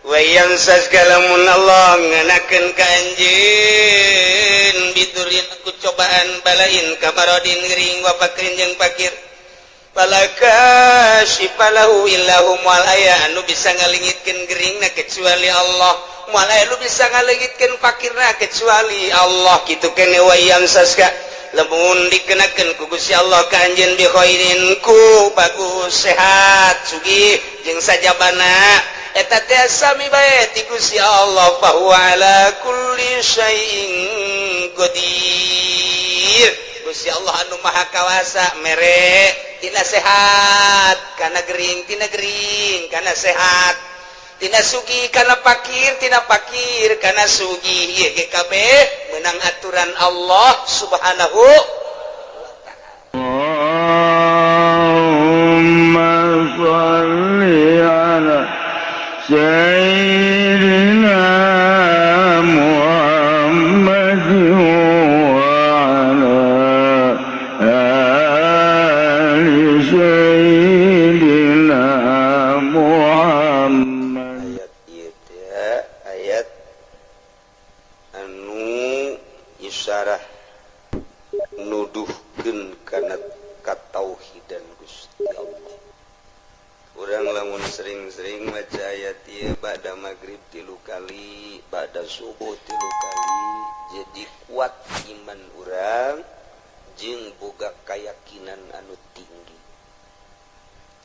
Wa yamsaska lamun Allah ngenakeun ka anjeun bidurin ku cobaan balain kamarodin gering wa fakrin jeung fakir. Falaka syifalahu illahu moal aya anu bisa ngalengitkeun geringna kecuali Allah, moal aya nu bisa ngalengitkeun fakirna kecuali Allah. Kitu kene wa yamsaska lamun dikenakeun ku Gusti Allah ka anjeun bi khairin ku bagus sehat sugih jeung sajabana eta teh sami bae ti Gusti Allah fa huwa ala kulli syai'in qadir. Gusti Allah anu maha kawasa mere tina sehat kana gering, tina gering kana sehat, tina sugih kana fakir, tina fakir kana sugih. Ieu ge kabeh meunang aturan Allah Subhanahu wa ta'ala. Allahumma shalli ala sayyidina Muhammad wa ala ali sayyidina Muhammad. Ayat ieu teh ayat anu isyarah nuduhkeun kana katauhidan Gusti Allah. Urang lamun sering-sering maca ayat ieu ba'da maghrib 3 kali, ba'da subuh 3 kali, jadi kuat iman urang jeung boga keyakinan anu tinggi.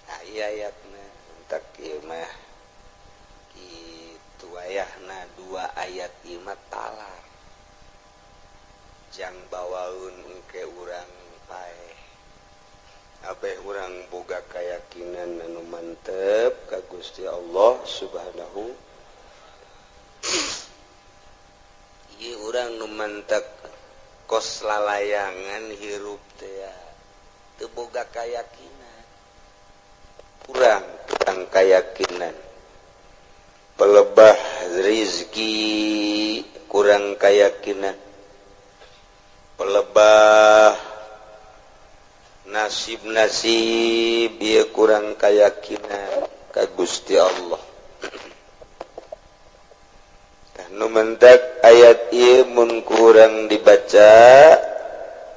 Nah, ieu ayatna entak ieu mah kitu ayahna 2 ayat ieu mah talar. Jang bawaeun engke urang paeh. Abeh urang boga keyakinan anu mantep ka Gusti Allah Subhanahu. Ieu urang nu mantep kos lalayangan hirup teh teu boga keyakinan. Kurang kurang keyakinan. Pelebah rizki kurang keyakinan. Pelebah nasib-nasib ieu kurang keyakinan ka Gusti Allah. Tah nu mentak ayat ieu mun kurang dibaca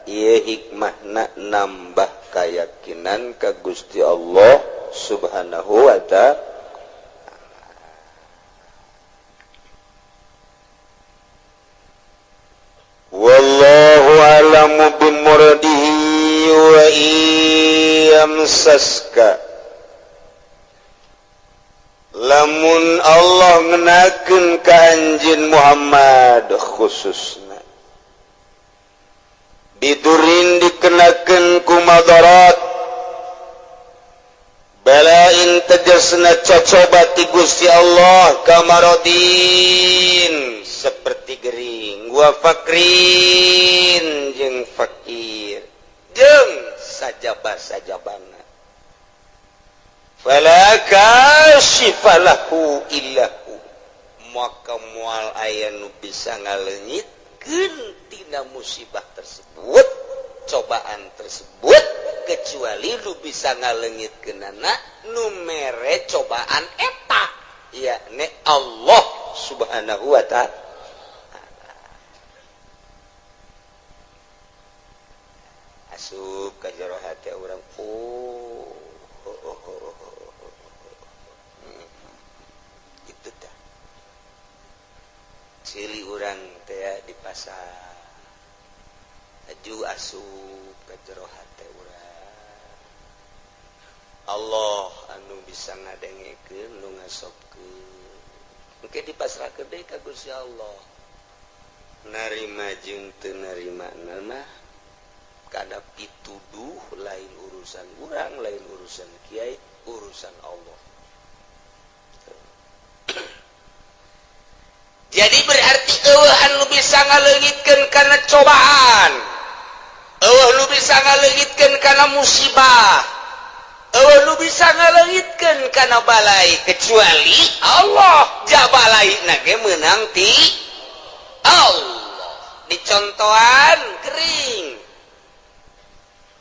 ieu hikmahna nambah keyakinan ka Gusti Allah Subhanahu wa ta'ala. Wallahu a'lamu bimuradihi wa yamsaska. Lamun Allah ngenakeun ka anjeun Muhammad khususna bidurin dikenakeun ku madarat balain tegasna cocoba ti Gusti Allah kamarodin seperti gering wa fakrin jeung fakir jeung sajaba-sajabana fala kashifa lahu illahu maka moal aya nu bisa ngaleungitkeun tina musibah tersebut, cobaan tersebut, kecuali lu bisa ngaleungitkeunana nu mere cobaan eta yakni Allah Subhanahu wa ta'ala. Asup ka jero hati urang, oh, oh, oh, oh, oh. Itu tah cili urang teh di pasar aju asup ka jero hati urang. Allah anu bisa ngadengekeun nu ngasobkeun engke dipasrahkeun deui ka Gusti Allah. Narima jeung teu narima mah kada pituduh, lain urusan urang, lain urusan kiai, urusan Allah. Jadi berarti eueuh anu bisa ngaleungitkeun kana cobaan, eueuh nu bisa ngaleungitkeun kana musibah, eueuh nu bisa ngaleungitkeun kana balai kecuali Allah. Ja balaina ge meunang ti Allah. Dicontohan kering.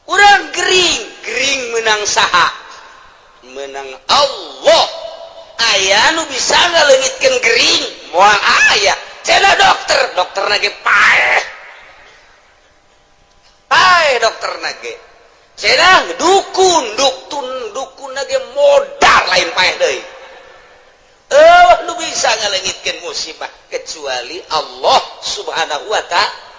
Urang gering, gering menang saha? Menang Allah. Aya nu bisa ngaleungitkeun gering moal aya. Cenah dokter, dokterna ge paeh. Paeh dokterna ge. Cenah dukun, dukun ge modal lain paeh deui. Nu bisa ngaleungitkeun musibah kecuali Allah Subhanahu wa ta'ala.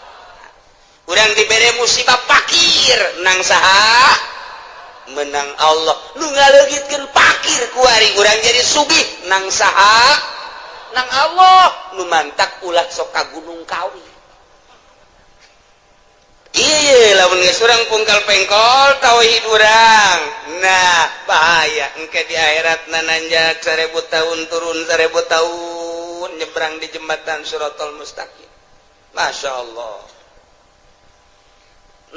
Urang dibere musibah fakir nang saha? Menang Allah. Nu ngaleungitkeun fakir kuari urang jadi sugih nang saha? Nang Allah. Nu mantak ulah sok ka Gunung Kawi. Iya, lamun geus urang pungkal pengkol tauhid urang. Nah, bahaya engke di akhirat nananjak 1000 tahun turun 1000 tahun nyebrang di jembatan Shiratal Mustaqim. Masya Allah.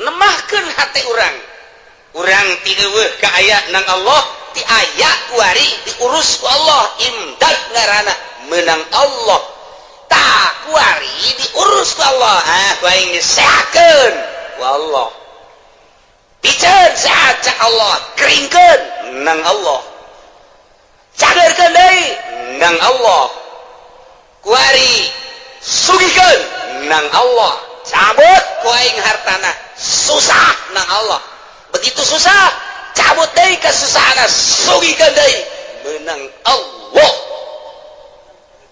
Nemahkeun hati urang. Urang ti eueuh ka aya nang Allah, ti aya kuari diurus ku Allah, imdad ngaranna menang Allah. Tah kuari diurus ku Allah, ah ku aing disehatkeun ku Allah. Piceun sehat cak Allah, keringkeun nang Allah. Cageurkeun deui nang Allah. Kuari sugihkeun nang Allah. Cabut ku aing hartana, susah nang Allah. Begitu susah, cabut deui kesusahanna, sugihkeun deui menang Allah.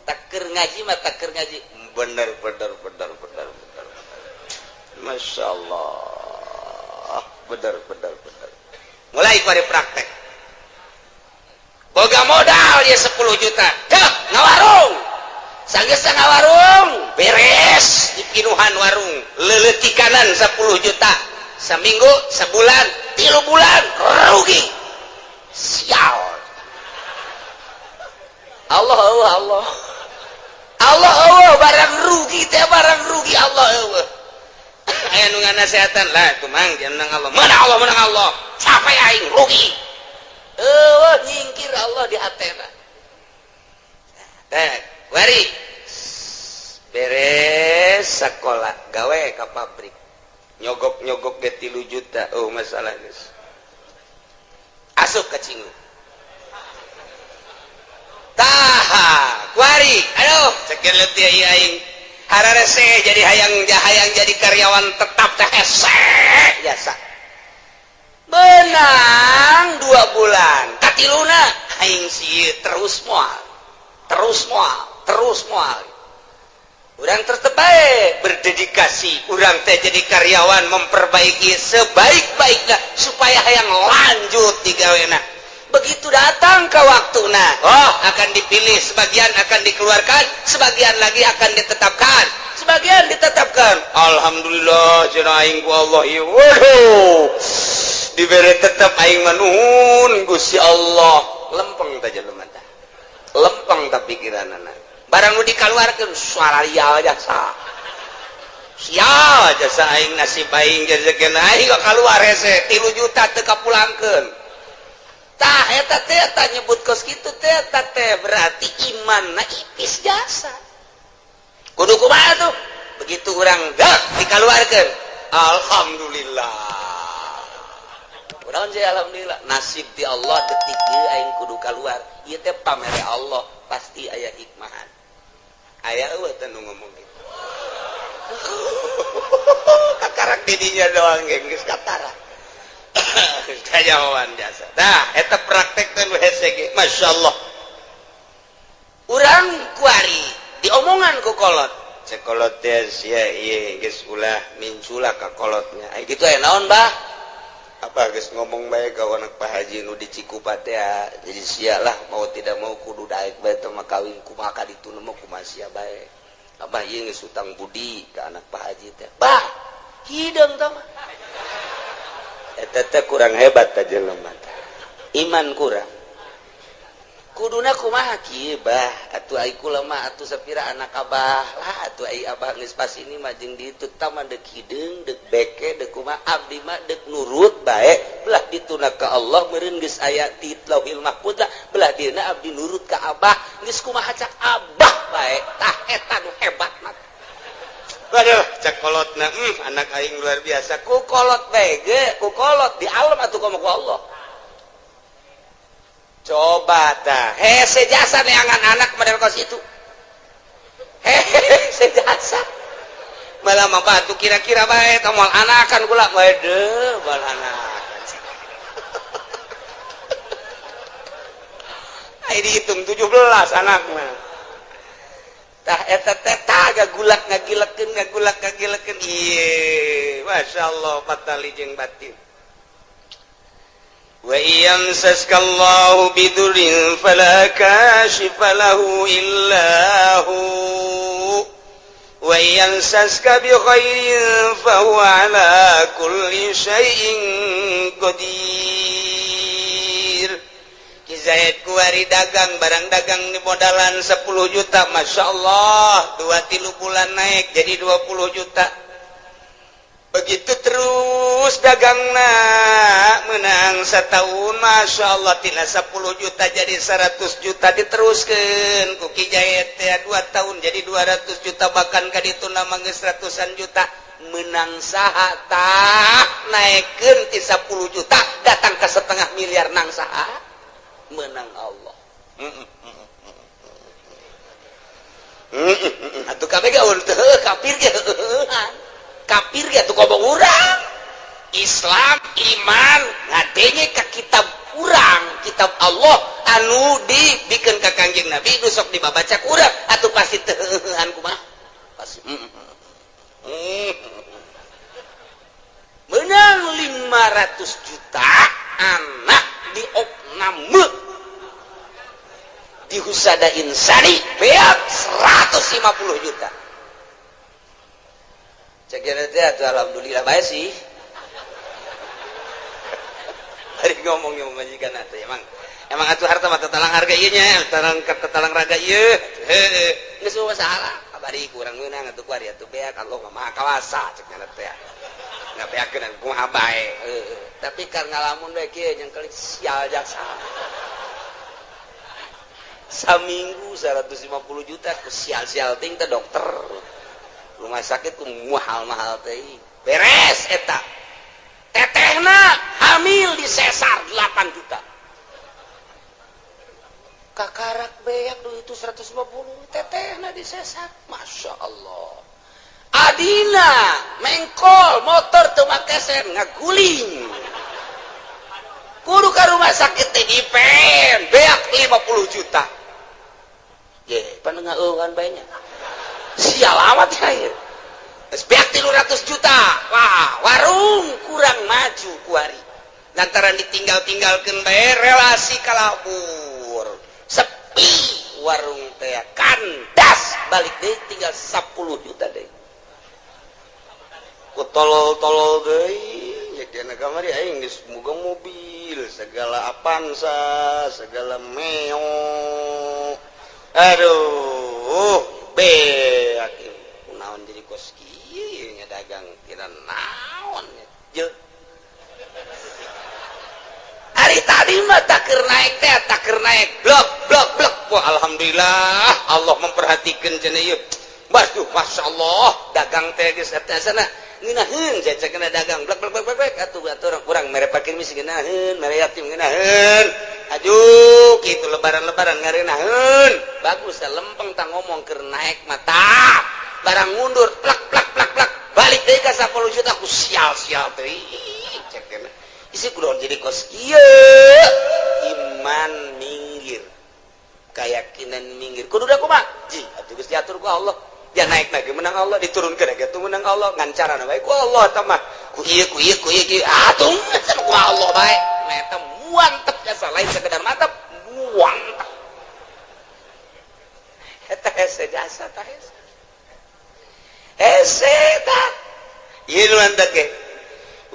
Taker ngaji mah taker ngaji bener bener bener bener bener. Masya Allah, bener bener bener. Mulai pada praktek. Boga modal ya 10 juta, dah ngawarung. Sanggeus ngawarung, beres dipinuhan warung, leuleutikanan 10 juta. Seminggu, sebulan, 3 bulan rugi. Sial. Allah Allah Allah. Allah Allah barang rugi teh barang rugi Allah Allah. Aya nu nganasehatan lah kumang jeneng Allah. Menang Allah menang Allah. Capek aing rugi. Eueuh nyingkir Allah di hatena. Teh, wari beres sekolah gawe ka pabrik. Nyogok-nyogok ge 3 juta. Oh masalah geus. Asup ka cingu. Taha, kuari, aduh, sekian letih aing. Hararese jadi hayang jadi karyawan tetap teh hese jasa. Menang 2 bulan, katiluna aing sieun terus moal. Terus moal, terus moal. Urang tetep bae berdedikasi, urang teh jadi karyawan memperbaiki sebaik-baiknya supaya hayang lanjut digawena. Begitu datang ke waktu nah, oh akan dipilih, sebagian akan dikeluarkan, sebagian lagi akan ditetapkan, sebagian ditetapkan. Alhamdulillah cenah aing ku Allah ieu. Waduh. Dibere tetep aing mah nuhun Gusti Allah. Lempeng teh jelema teh. Lempeng tah pikiranana. Barang nu dikaluarkeun suara jasa. Sial jasa aing nasib aing rezekina aing kok kaluar hese 3 juta teu kapulangkeun. Tah eta teh eta nyebut kos kitu teh eta teh berarti imanna ipis jasa. Kudu kumaha tuh? Begitu urang gak dikaluarkeun. Alhamdulillah. Kunaon sih alhamdulillah? Nasib di Allah detik ieu aing kudu kaluar. Ieu teh pamere Allah pasti aya hikmahan. Aya eueuh teh nu ngomong kitu. Kakarak didinya doang geus katara. Kajawan jasa. Nah, eta praktek teh nu hese ge. Masyaallah. Urang kuari diomongan ku kolot. Cek kolot teh sia ieu geus ulah mincula ka kolotnya. Ai kitu aya naon, Bah? Apa geus ngomong bae ka anak Pak Haji nu di Cikupa teh jadi sia lah mau tidak mau kudu daek bae teh mah kawin kumaha ka ditu mah kumaha sia bae. Abah ieu geus utang budi ka anak Pak Haji teh. Bah, hideung teh mah. Eta teh kurang hebat teh jelema teh. Iman kurang. Kuduna kumaha kieu bah, atuh ai kula mah atuh sapira anak abah lah atuh ai abah geus pas ini mah jeung ditu tah mah deuk hideung, deuk beke, deuk kumaha abdi mah deuk nurut bae, belah dituna ka Allah meureun geus aya di Lauhil Mahfuz lah, belah dieuna abdi nurut ka abah, geus kumaha cak abah bae. Tah eta nu hebat mah. Waduh, cak kolotna, anak aing luar biasa. Ku kolot bae ge, ku kolot di alam atuh komo ku Allah. Coba tah hese jasa neangan anak model kos itu. Hehehe jasa. Malah mah batu kira-kira bae tah moal anakan kula waduh moal anakan. Ai dihitung 17 anakna. Tah eta teh tah gulak ngagilekeun ngagulak ngagilekeun ieu masyaallah patali jeung batin. Wa yamsaskallahu bidurrin fala kashifa lahu illa hu wa yamsaska bi khairin fa huwa ala kulli syai'in qadir. Ki Zaid kuari dagang barang dagang di modalan 10 juta masyaallah 2-3 bulan naik jadi 20 juta. Begitu terus dagangna menang setahun Masya Allah tina 10 juta jadi 100 juta diteruskan ku Ki Zaid teh 2 tahun jadi 200 juta bahkan ka ditu nama geus ratusan juta menang saha tah naikeun ti 10 juta datang ke setengah miliar nang saha menang Allah. Atuh kabeh ge teu kafir ge kafir ge tuh ngomong urang Islam iman ngadenge ka kitab urang kitab Allah anu dibikeun ka Kangjeng Nabi nu sok dibabaca ku urang atuh pasti teu heueuhan kumaha pasti menang 500 juta anak diopname di Husada Insani beak 150 juta. Cek teh atuh alhamdulillah bae sih. Bari ngomong yang majikan atuh emang atuh harta mah tatalang harga ieu nya, tatalang raga ieu. Heueuh, geus masalah. Kabari kurang meunang atuh kuari atuh beak Allah mah Maha Kawasa cek nya teh. Ngabeakeun kumaha bae. Heueuh, tapi kar ngalamun we kieu nyengkelik sial jaksa. Saminggu 150 juta ku sial-sial ting teh dokter. Rumah sakit ku mahal-mahal teh. Beres eta. Tetehna hamil di sesar 8 juta. Kakarak beak duit itu 150 tetehna di sesar. Masya Allah. Adina mengkol motor teu make sen ngaguling. Kudu ka rumah sakit teh dipen beak 50 juta. Ye, pan ngeueuhan bae nya. Sial amat ya. Beak 300 juta. Wah, warung kurang maju kuari. Lantaran ditinggal-tinggalkeun bae relasi kalabur. Sepi warung teh kandas balik deui tinggal 10 juta deui. Ku tolol-tolol deui nya dina kamari aing geus boga mobil, segala Avanza, segala Meo. Aduh, beak naon jadi kos kieu nya dagang kira naon nya. Ari tadi mah tak keur naik teh, tak keur naik blok blok blok. Wah, alhamdulillah Allah memperhatikan cenah ieu. Waduh, masyaallah dagang teh geus eta sana ngeunaheun cecekna dagang blok blok blok blok atuh atuh urang mere pakir misi ngeunaheun, mere yatim ngeunaheun. Aduh, kitu lebaran-lebaran ngareunaheun. Bagus lempeng tah ngomong keur naik mah tah. Barang mundur plak plak plak plak balik deui ka 10 juta ku sial-sial teh. Cek teh. Isi kudu jadi kos kieu. Iman minggir. Keyakinan minggir. Kudu da kumaha? Ji, atuh geus diatur ku Allah. Ya naik lagi menang Allah, diturunkeun lagi atuh menang Allah, ngan carana bae ku Allah eta mah. Ku ieu ku ieu ku ieu ku atuh ku Allah bae. Nah eta muantep jasa lain sekedar mantep, muantep. Eta hese jasa tah hese. Hese tah. Ieu nu mantep ge.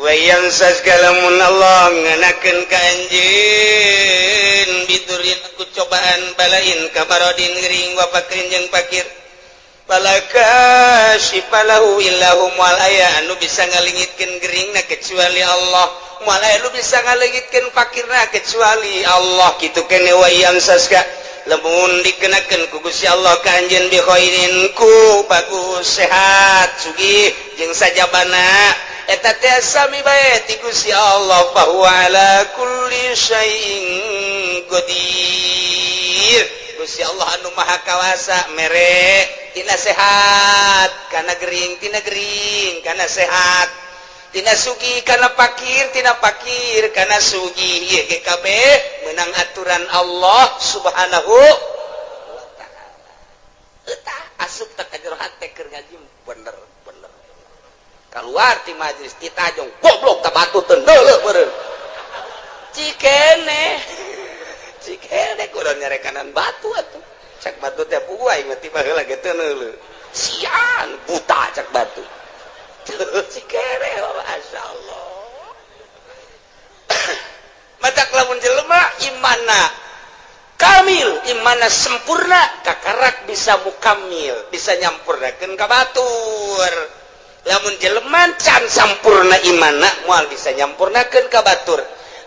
Wa yamsaskalamun Allah nganakeun ka anjeun bidurin ku cobaan balain kamarodin gering wa fakrin jeung fakir. Balaka syifalahu illahu moal aya anu bisa ngalingitkeun geringna kecuali Allah, moal aya nu bisa ngalingitkeun fakirna kecuali Allah. Kitu kene wa yamsaska lamun dikenakeun ku Gusti Allah ka anjeun bi khairin ku bagus sehat sugih jeung sajabana eta teh sami bae ti Gusti Allah fa huwa ala kulli syai'in qadir. Gusti Allah anu maha kawasa mere tina sehat kana gering, tina gering kana sehat, tina sugih kana pakir, tina pakir kana sugih. Ieu ge kabeh meunang aturan Allah Subhanahu wa taala. Eta asup teh ka jero hate keur ngaji bener bener. Kaluar ti majelis ditajong goblok ka batu teu deuleuh meureun. Cikene cikene kudu nyarekanan batu atuh. Cak batu teh puguh aing mah tiba heula ge teu neuleuh. Sian buta cak batu. Cikene masyaallah. Matak lamun jelema imanna kamil, imanna sempurna, kakarak bisa mukamil, bisa nyampurnakeun ka batur. Lamun jelema can sampurna imanna moal bisa nyampurnakeun ka batur.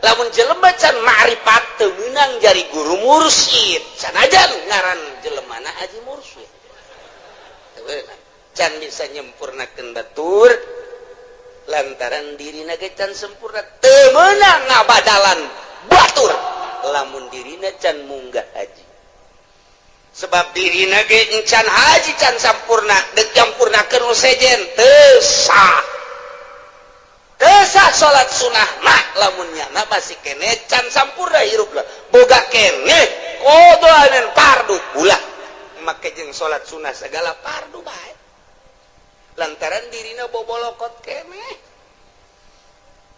Lamun jelema can ma'rifat teu meunang jari guru mursyid, sanajan ngaran jelemana haji mursyid. Can bisa nyempurnakeun batur lantaran dirina ge can sempurna, teu meunang ngabadalan batur lamun dirina can munggah haji. Sebab dirina ge can haji can sampurna, deuk nyampurnakeun nu sejen teu sah. Teu sah salat sunah mah lamun nyana masih kene can sampurna hirupna. Boga kene qadaan fardu ulah make jeung salat sunah segala fardu bae. Lantaran dirina bobolokot kene.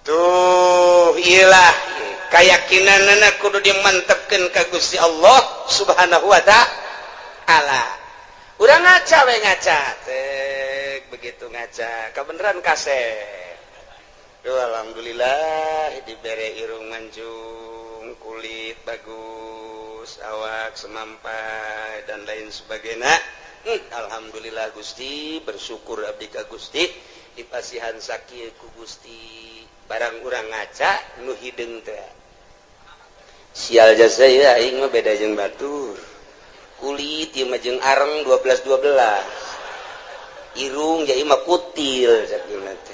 Tuh iyalah keyakinanana kudu dimantepkeun ka Gusti Allah Subhanahu wa taala. Urang ngaca we ngaca. Tek begitu ngaca kabeneran kasep. Duh, alhamdulillah dibere irung mancung, kulit bagus, awak semampai dan lain sebagainya. Alhamdulillah Gusti, bersyukur abdi ka Gusti dipasihan sakieu ku Gusti. Barang urang ngaca nu hideung teh. Sial jasa ieu aing mah beda jeung batur. Kulit ieu mah jeung areng 12 12. Irung ja ieu mah kutil sakieu teh.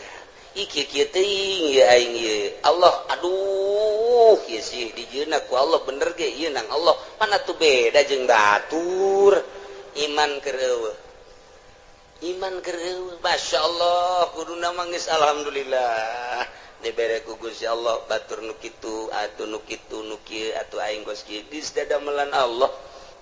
Iki kieu teuing ieu aing ieu. Allah aduh ieu sih dijieunna ku Allah bener ge ieu nang Allah. Mana tuh beda jeung batur. Iman keur eueuh. Iman keur eueuh. Masyaallah kuduna mah geus alhamdulillah. Dibere ku Gusti Allah batur nu kitu atuh nu kitu nu kieu atuh aing geus kieu geus dadamelan Allah.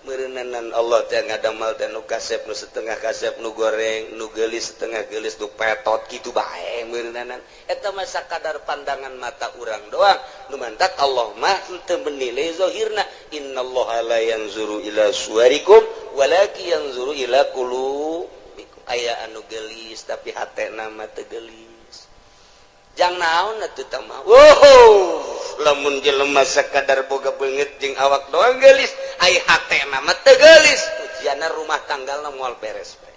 Meureunanan Allah teh ngadamel teh nu kasep nu setengah kasep nu goreng nu geulis setengah geulis nu petot kitu bae meureunanan. Eta mah sakadar pandangan mata urang doang. Nu mantak Allah mah henteu menilai zahirna. Innallaha la yanzuru ila suwarikum walakin yanzuru ila qulubikum. Aya anu geulis tapi hatena mah teu geulis. Jang naon atuh tah mah. Wow, lamun jelema sakadar boga beungeut jeung awak doang geulis, ai hatena mah teu geulis. Ujianna rumah tanggalna moal beres bae.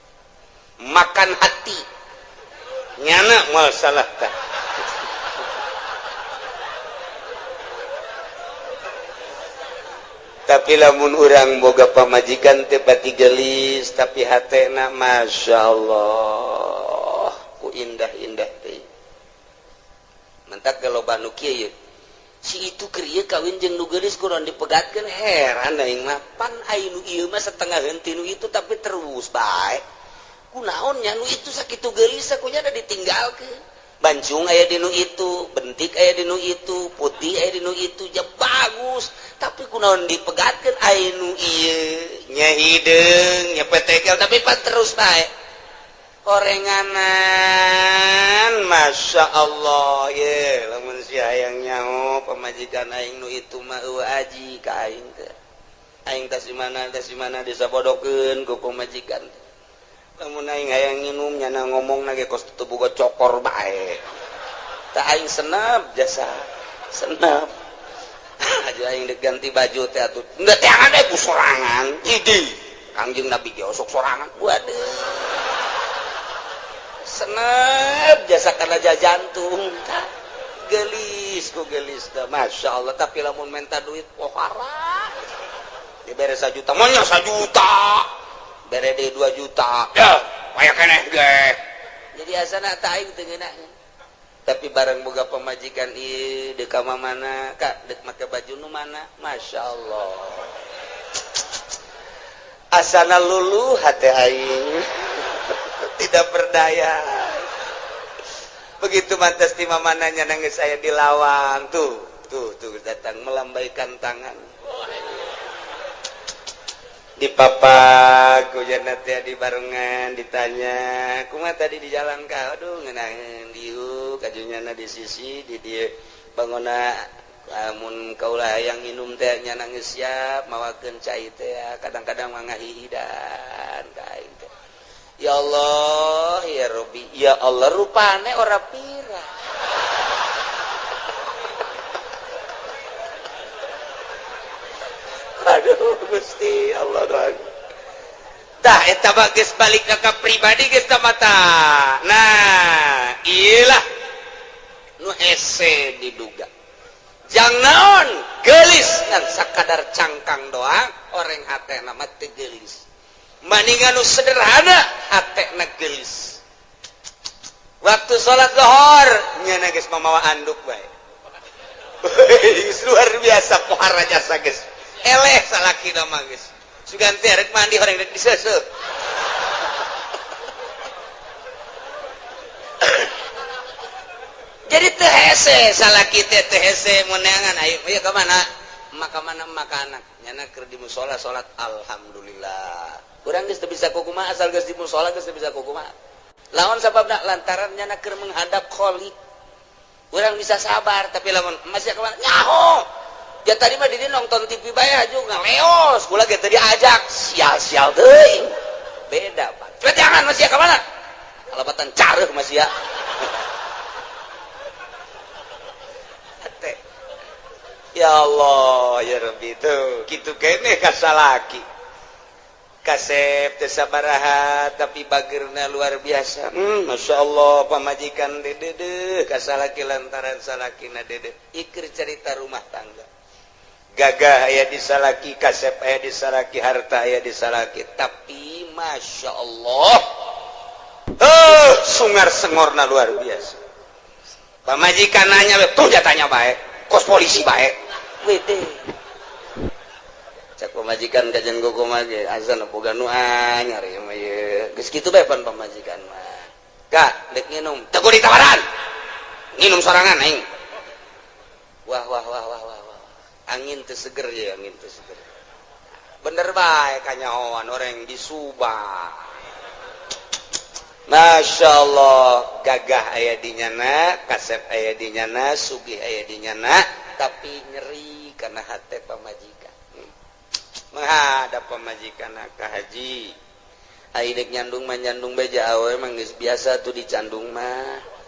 Makan hati. Nyana moal salah tah. Tapi lamun urang boga pamajikan teh pati geulis tapi hatena masyaallah ku indah-indah teh. Mentak galoba nu kieu ye. Si itu keur ieu kawin jeung nu geulis kudu dipegatkeun heran aing mah. Pan ai nu ieu mah setengah henteu nu itu tapi terus bae. Kunaon nya nu itu sakitu geulis kunya da ditinggalkeun. Bancung aya di nu itu, bentik aya di nu itu, putih aya di nu itu, ja bagus. Tapi kunaon dipegatkeun ai nu ieu nya hideung, nya petekel tapi pan terus bae. Orenganan Masya Allah ye lamun si hayang nyaho pamajikan aing nu itu mah eueuh aji ka aing teh. Aing tas di mana disabodokeun ku pamajikan teh. Lamun aing hayang nginum nyana ngomongna ge kos teu boga cokor bae. Tah aing senep jasa senep. Aja aing deuk ganti baju teh atuh. Henteu teangan we ku sorangan. Idi Kangjeng Nabi ge osok sorangan. Waduh. Senep jasa karena jantung gelis ku gelis dah Masya Allah. Tapi lamun minta duit pohara dibere 1 juta maunya 1 juta bere deui 2 juta ya aya keneh ge jadi asana tah aing teu ngeunah. Tapi barang boga pamajikan ieu deuk ka mana kak deuk make baju nu mana, Masya Allah. Asana lulu hati aing tidak berdaya. Begitu mantas di mamananya nangis saya di lawang tuh tuh tuh datang melambaikan tangan. Di papak hujan teh di barengan ditanya kumaha tadi di jalan ka, aduh ngeunaheun diuk kajunyana di sisi di dieu bangona amun kaulah yang minum teh nya nangis siap mawakeun cai teh kadang-kadang mah ngahihidan ka aing teh. Ya Allah ya Rabbi ya Allah rupane ora pira. Aduh Gusti Allah doang. Tah eta mah geus balik ka pribadi geus tah mata. Nah, iyalah nu hese diduga. Jang naon geulis ngan sakadar cangkang doang oreng hatena mah teu geulis. Maningan nu sederhana hatena geulis. Waktu salat zuhur nya geus mamawa anduk bae. Luar biasa pohara jasa geus. Eleh salaki mah geus. Sugan teh rek mandi horeng rek diseuseuh. Jadi teu hese salaki teh teu hese meunangan ayo ieu ka mana? Maka mana maka anak. Nyana keur di musala salat alhamdulillah. Urang geus teu bisa kukumaha asal geus di musala geus teu bisa kukumaha. Lawan sababna lantaran nyana keur menghadap Khalik. Urang bisa sabar tapi lamun masih ka mana? Nyaho. Ya tadi mah didi nonton TV bae juga ngaleos, kula ge tadi ajak sial-sial teuing. Beda, Pak. Cepet jangan masih ka mana? Kalapatan careuh masih ya. Ya Allah, ya Rabbi tuh. Kitu keneh ka salaki. Kasep teu sabaraha tapi bageurna luar biasa. Masya Allah pamajikan dedeuh ka salaki lantaran salakina dedeuh. Iker cerita rumah tangga. Gagah aya di salaki, kasep aya di salaki, harta aya di salaki, tapi Masya Allah sungar sengorna luar biasa. Pamajikan nanya tuh jatanya baik, kos polisi baik. Wede. Cak pamajikan kajian gogo mah ge azan boga nu anyar ieu mah ieu. Geus kitu bae pan pamajikan mah. Kak, dek nginum, teu kudu ditawaran. Nginum sorangan aing. Wah wah wah wah wah. Angin teu seger ya, angin teu seger. Bener bae kanyahoan orang di Subang. Masya Allah, gagah aya di nyana, kasep aya di nyana, sugih aya di nyana, tapi nyeri karena hate pamajikan. Menghadap pamajikan ka haji. Ai dek nyandung mah nyandung beja awe mah geus biasa tuh dicandung mah.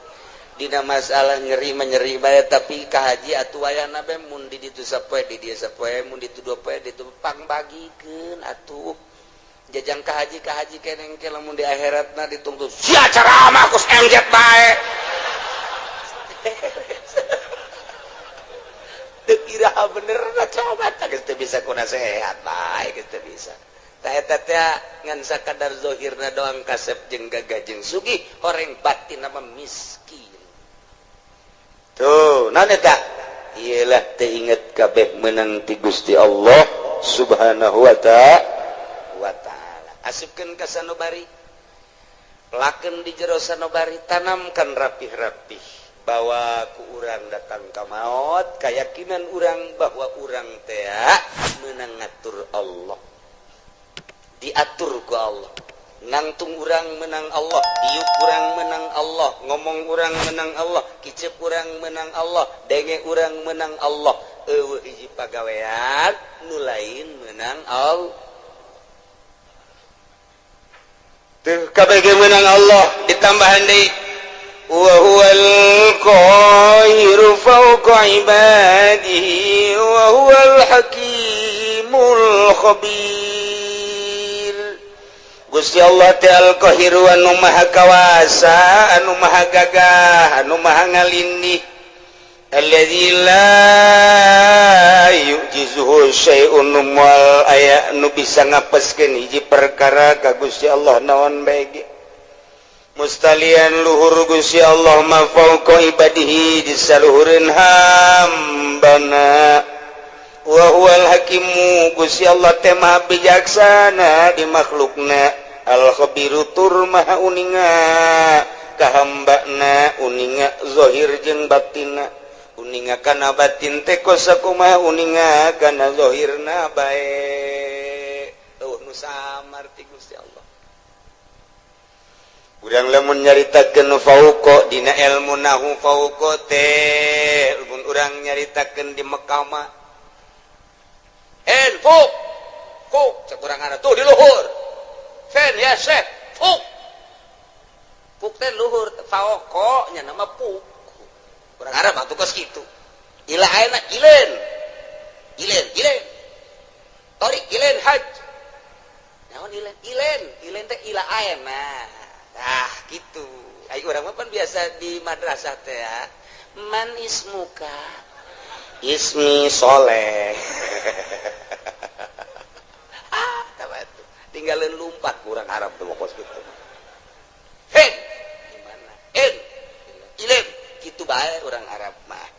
Dina masalah nyeri menyeri bae tapi ka haji atuh wayana bae mun di ditu sapoe di dieu sapoe mun ditu dua poe ditu pangbagikeun atuh jajang ka haji keneng ke lamun di akhiratna ditungtut sia ceramah kus MZ bae. Teu iraha bener na coba tah geus teu bisa ku nasehat bae geus teu bisa. Tah eta teh ngan sakadar zahirna doang kasep jeung gagah jeung sugih horeng batin mah miskin. Tuh, naon eta? Iyalah teu inget kabeh meunang ti Gusti Allah Subhanahu wa ta'ala. Asupkeun ka sanobari. Lakeun di jero sanobari, tanamkan rapih-rapih bahwa ku urang datang ka maot, kayakinan urang bahwa urang teh meunang ngatur Allah. Diatur ku Allah. Nangtung urang menang Allah, diuk urang menang Allah, ngomong urang menang Allah, kicep urang menang Allah, denge urang menang Allah. Eueuh hiji pagawean nu lain menang Allah. Teu kabeh menang Allah ditambahan deui wa huwal qahiru fawqa ibadihi wa huwal hakimul khabir. Gusti Allah teh al-Qahiru anu maha kawasa, anu maha gagah, anu maha ngalindih. Alladzi la yu'jizuhu syai'un moal aya nu bisa ngapeskeun hiji perkara ka Gusti Allah naon bae ge. Mustalian luhur Gusti Allah ma fauqa ibadihi disaluhureun hambana. Wa huwal hakimu Gusti Allah teh maha bijaksana di makhlukna. Al khabiru tur maha uninga ka hambana, uninga zahir jeung batinna. Uninga kana batin teh kos sakumaha uninga kana zahirna bae. Eueuh nu samar ti Gusti Allah. Urang lamun nyaritakeun fauqa dina ilmu nahu fauqa teh lamun urang nyaritakeun di Mekah mah en fuk fuk cek urang tuh di luhur fen ya syekh fuk fuk teh luhur fauqa nya nama fuk urang Arab atuh kos kitu ila ayeuna ilen ilen ilen torik ilen haj naon ilen ilen ilen teh ila ayeuna. Ah gitu. Ayo urang mah pan biasa di madrasah teh ya. Man ismuka? Ismi Soleh. Ah, tah tinggalin lumpat kurang Arab tuh kos kitu. Hen, gimana? En, ilim, kitu bae urang Arab mah.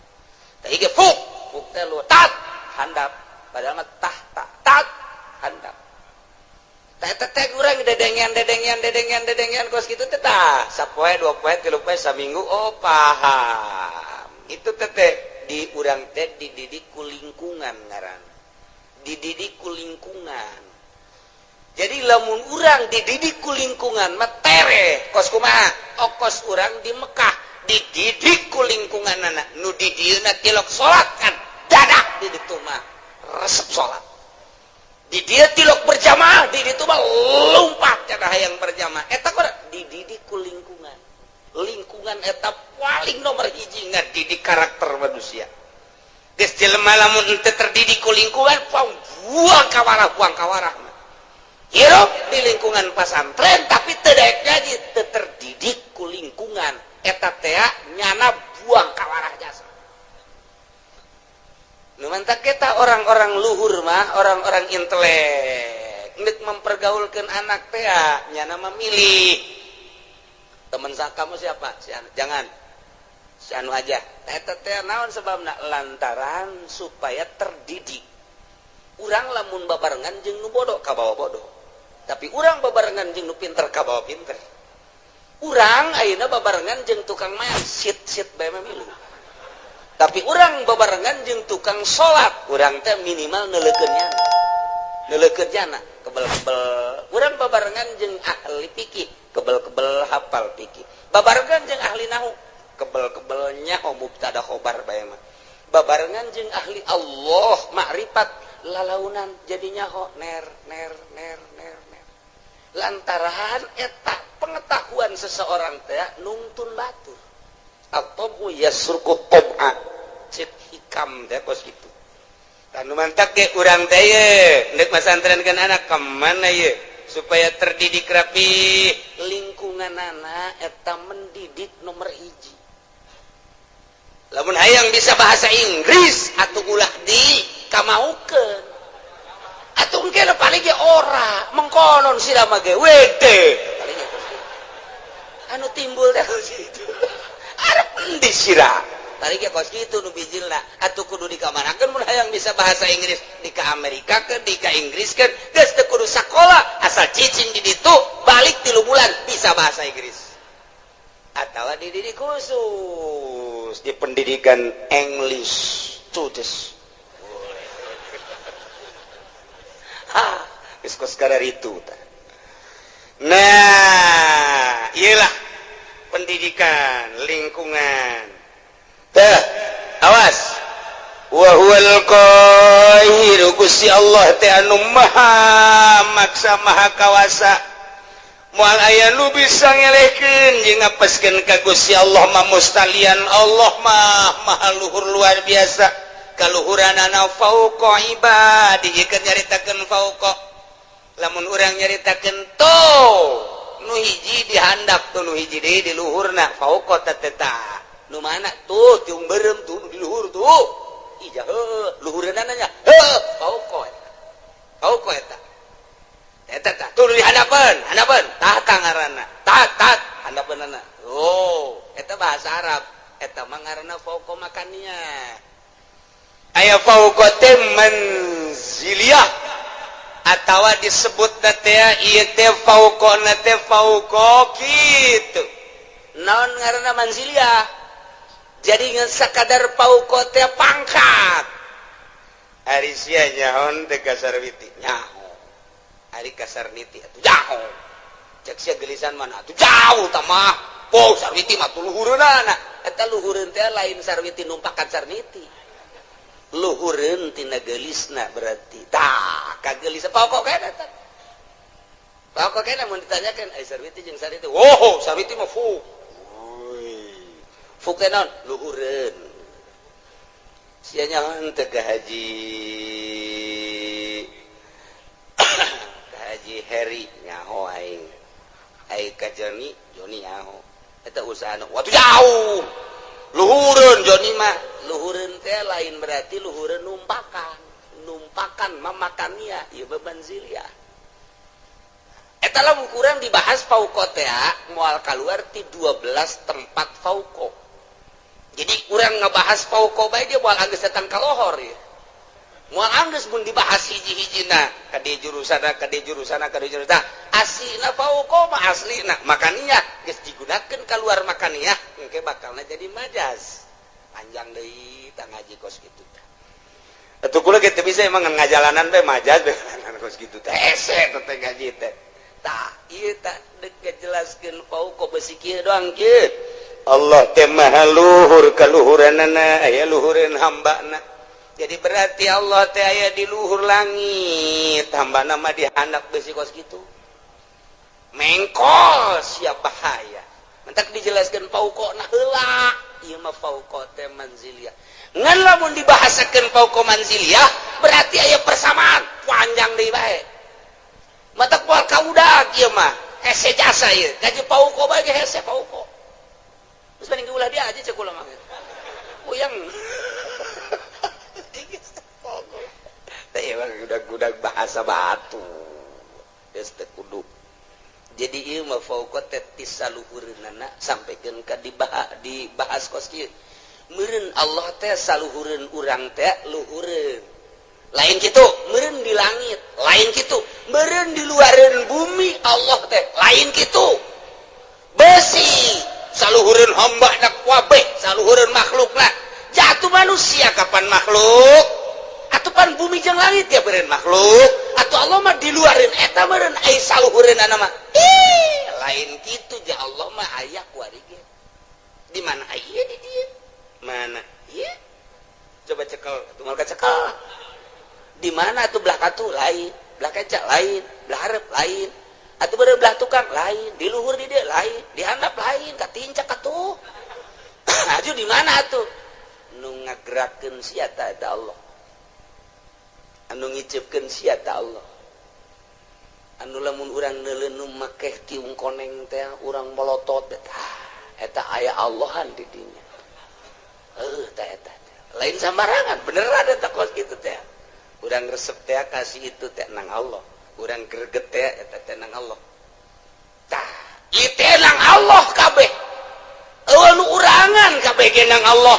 Tah ieu fuk, fuk teh lu tat handap, padahal mah tah tak tat handap. Teh urang dedengean dedengean dedengean dedengean kos kitu teh tah sapoe dua poe tilu poe saminggu oh paham. Itu teh di urang teh dididik ku lingkungan ngaran. Dididik ku lingkungan. Jadi lamun urang dididik ku lingkungan mah tereh kos kumaha? Okos urang di Mekah dididik ku lingkunganana nu di dieuna tilok salat kan dadak di ditu mah resep salat. Di dia tilok berjamaah, di ditu mah lompat cara hayang berjamaah. Eta kok dididik ku lingkungan. Lingkungan eta paling nomor hiji ngadidik karakter manusia. Geus jelema lamun henteu terdidik ku lingkungan, buang kawarah, buang kawarah. Hirup di lingkungan pasantren tapi teu daek ngaji, teu terdidik ku lingkungan. Eta teh nyana buang kawarah jasa. Nu mantak kita orang-orang luhur mah, orang-orang intelek, nek mempergaulkan anak teh nyana memilih. Teman kamu siapa? Si anu. Jangan. Si anu aja. Eta teh naon sebabna? Lantaran supaya terdidik. Urang lamun babarengan jeung nu bodoh kabawa bodoh. Tapi urang babarengan jeung nu pinter kabawa pinter. Urang ayeuna babarengan jeung tukang main sit-sit bae mah milu. Tapi urang babarengan jeung tukang salat, urang teh minimal neuleukeun nyana. Neuleukeun nyana, kebel-kebel. Urang babarengan jeung ahli fikih, kebel-kebel hafal fikih. Babarengan jeung ahli nahu, kebel-kebel nyaho mubtada khobar bae mah. Babarengan jeung ahli Allah makrifat lalaunan jadi nyaho ner ner ner ner ner. Lantaran eta pengetahuan seseorang teh nungtun batur. At-tabu yasruku tab'a cek hikam teh kos kitu. Tanu mantak ge urang teh ye ndek masantrenkeun anak ka mana ye supaya terdidik rapi lingkunganana eta mendidik nomor hiji. Lamun hayang bisa bahasa Inggris atuh ulah di kamaukeun. Atuh engke paling ge ora mengkonon sira mah ge wede. Paling ge kos kitu. Anu timbul teh kos kitu. Arep endi sira? Tadi ge kos kitu nu bijilna. Atuh kudu dikamanakeun mun hayang bisa bahasa Inggris, di ka Amerika keun, di ka Inggris keun, geus teu kudu sakola, asal cicing di ditu, balik 3 bulan bisa bahasa Inggris. Atawa dididik khusus di pendidikan English Tudes. Ha, geus kos kararitu tah. Nah, iyalah pendidikan lingkungan. Teh, awas. Wa huwal qahiru Gusti Allah teh anu maha maksa maha kawasa. Moal aya nu bisa ngelehkeun jeung ngapeskeun ka Gusti Allah mah mustalian Allah mah maha luhur luar biasa. Kaluhuranana fauqa ibadihi keur nyaritakeun fauqa. Lamun urang nyaritakeun tuh nu hiji dihandap tuh nu hiji deui di luhurna fauqa teh tah. Nu mana tuh tiung berem tuh di luhur tuh. Ija heuh luhureunana nya heuh fauqa eta. Fauqa eta. Eta tah tuh di handapeun, handapeun tah tah ngaranna. Tah tah handapeunana. Oh, eta bahasa Arab. Eta mah ngaranna fauqa makannya. Aya fauqa teh manziliyah atawa disebutna teh ieu teh fauqana teh fauqa kitu. Naon ngaranna manziliyah? Jadi ngan sakadar fauqa teh pangkat. Ari sia nyaon teh ka Sarwiti? Nyaho. Ari ka Sarniti atuh jauh. Cek sia gelisan mana atuh jauh tah mah. Oh, Sarwiti mah luhureunana. Eta luhureun teh lain Sarwiti numpakan Sarniti. Luhureun tina geulisna berarti. Tah, kagelis pokok kene eta. Pokok kene mun ditanyakeun ai Sarwiti jeung Sarniti. Oh, Sarwiti mah fu. Fu teh naon? Luhureun. Sia nyaon teh ka Haji ka Haji Heri nyaho aing. Ai ka Joni, Joni nyaho. Eta usahana watuh jauh. Luhureun Joni mah. Luhureun teh lain berarti luhureun numpakan. Numpakan mamakannya ieu manziliyah. Eta lamun kurang dibahas fauqa teh moal kaluar ti 12 tempat fauqa. Jadi urang ngebahas fauqa bae dia moal anggeus datang ka lohor ieu. Moal anggeus mun dibahas hiji-hijina ka dieu jurusana ka dieu jurusana ka dieu jurusana. Aslina fauqa mah aslina makaniah geus digunakeun kaluar makaniah engke bakalna jadi majaz. Panjang deui tah ngaji kos kitu teh. Atuh kula ge teu bisa emang ngajalanan bae majaz bae kos kitu teh. Hese teh ngaji teh. Tah ieu tah deuk ngajelaskeun fauqa beusi kieu doang kieu. Allah teh maha luhur kaluhuranana aya luhureun hambana. Jadi berarti Allah teh aya di luhur langit, hambana mah di handap beusi kos kitu. Mengkol siap bahaya. Mentak dijelaskeun fauqona heula, ieu mah fauqa teh manziliyah. Ngan lamun dibahasakeun fauqa manziliyah berarti aya persamaan panjang deui bae. Matak moal kaudag ieu mah, hese jasa ieu. Gaji fauqa bae ge hese fauqa. Terus mending ulah dia aja cek ulah mah. Puyeng. Teh emang gudag-gudag bahasa batu. Geus teu kudu. Jadi ieu mah fauqa teh ti saluhureunana sampikeun ka dibahas kos kieu. Meureun Allah teh saluhureun urang teh luhureun. Lain kitu, meureun di langit, lain kitu, meureun di luareun bumi Allah teh, lain kitu. Besi saluhureun hamba na kabeh, saluhureun makhlukna. Jatuh manusia kapan makhluk? Atuh pan bumi jeung langit ya meureun makhluk. Atuh Allah mah di luareun eta meureun ai saluhureunana mah. Ih, lain kitu ja Allah mah aya kuari ge. Di mana aya di dieu? Mana? Ieu. Coba cekel, atuh moal kacekel. Di mana atuh belah katu lain, belah kaca lain, belah hareup lain. Atuh beureum belah tukang lain, di luhur di dieu lain, di handap lain, katincak atuh. Aju di mana atuh? Nu ngagerakeun sia ta eta Allah. Anu ngiceupkeun sia ta Allah. Anu lamun urang neuleun nu makeh tiung koneng teh urang molotot eta aya Allahan di dinya. Heuh ta eta. Lain sambarangan, beneran eta kos kitu teh. Urang resep teh kasih itu teh nang Allah. Urang greget teh eta teh nang Allah. Tah, ieu teh nang Allah kabeh. Eueuh nu urangan kabeh ge nang Allah.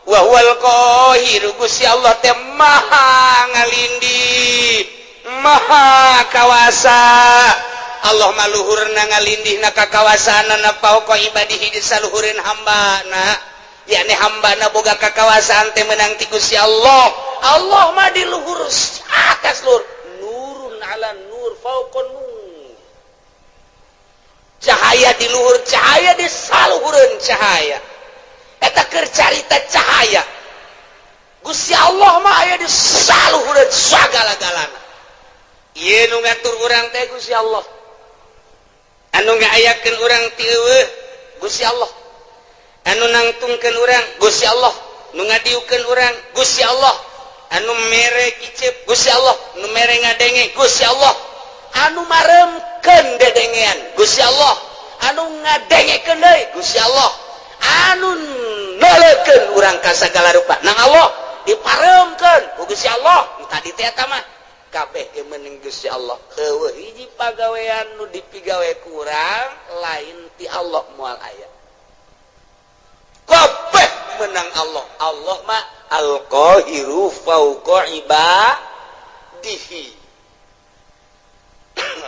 Wa huwal qahir, Gusti Allah teh maha ngalindih, maha kawasa. Allah mah luhurna ngalindihna ka kawasaanana fauqa ibadihi di saluhureun hambana. Yakni hambana boga kakawasaan teh meunang ti Gusti Allah. Allah mah di luhur atas luhur. Nurun ala nur fauqa nur. Cahaya di luhur cahaya di saluhureun cahaya. Eta keur carita cahaya. Gusti Allah mah aya di saluhureun sagala-galana. Ieu nu ngatur urang teh Gusti Allah. Anu ngaayakeun urang ti eueuh Gusti Allah. Anu nangtungkeun urang Gusti Allah, nu ngadiukeun urang Gusti Allah, anu mere kicep Gusti Allah, nu mere ngadenge Gusti Allah, anu maremkeun dedengean Gusti Allah, anu ngadengekeun deui Gusti Allah, anu noleukeun urang ka sagala rupa nang Allah diparemkeun ku Gusti Allah. Nu tadi teh eta mah Kabeh ge meunang Gusti Allah. Eueuh hiji pagawean nu dipigawe kurang lain ti Allah moal aya. Kabeh menang Allah. Allah mah al-qahiru fauqa ibadihi.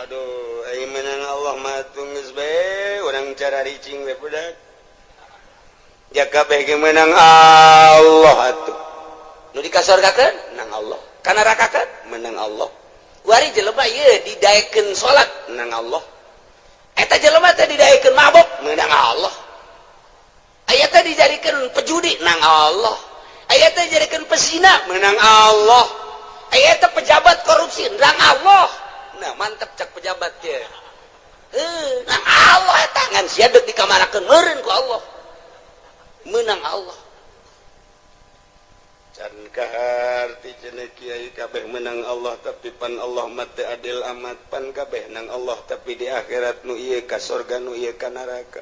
Aduh, aing menang Allah mah geus bae urang cara ricing we budak. Ja kabeh ge menang Allah atuh. Nu dikasorgakeun menang Allah. Ka nerakakeun menang Allah. Kuari jelema ieu didaekeun salat menang Allah. Eta jelema teh didaekeun mabok menang Allah. Aya teh dijadikeun pejudi nang Allah. Aya teh dijadikeun pesina menang Allah. Aya teh pejabat korupsi nang Allah. Nah, mantep cak pejabat teh. Nang Allah eta ngan sia deuk dikamarakeun meureun ku Allah. Menang Allah. Can kaharti cenah kiai kabeh menang Allah tapi pan Allah mah teu adil amat pan kabeh nang Allah tapi di akhirat nu ieu ka sorga nu ieu ka neraka.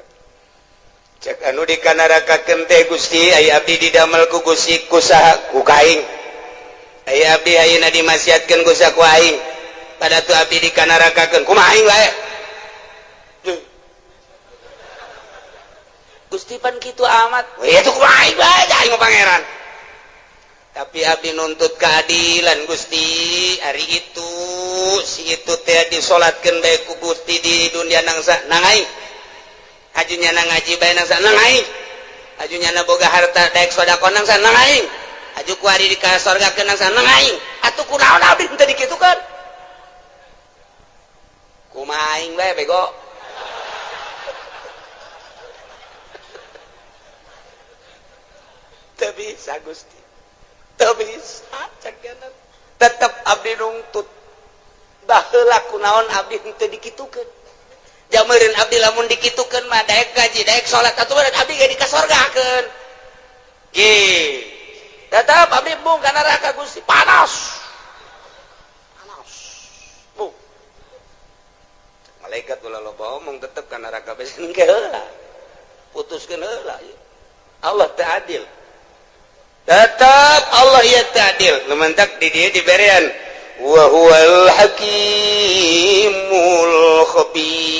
Cek anu di kanarakakeun teh Gusti aya abdi didamel ku Gusti ku saha ku kaing. Aya abdi ayeuna dimasiatkeun ku saha ku aing. Pada tu abdi dikanarakakeun kumaha aing bae. Gusti pan kitu amat. We itu kumaha aing bae aing mah pangeran. Tapi abdi nuntut keadilan Gusti ari itu si itu teh disolatkeun bae ku Gusti di dunia nangsa nang aing. Ajunya na ngaji bae nang nang aing. Ajunya na boga harta daek sedekah nang nang aing. Aju ku ari di ka sorgakeun nang nang aing. Atuh kunaon abdi teu dikitukeun? Kumaha aing bae bego. Teu bisa Gusti. Teu bisa cek tetep abdi nungtut. Baheula kunaon abdi teu dikitukeun? Jameureun abdi lamun dikitukeun mah daek gaji daek salat atuh abdi ge dikasorgakeun. Ge. Tetep abdi embung ka neraka Gusti panas. Panas. Bu. Malaikat ulah loba omong tetep ka neraka bae engke heula. Putuskeun heula. Allah teu adil. Tetep Allah ieu teu adil. Nu mantak di dieu diberean wa huwal hakimul khabir.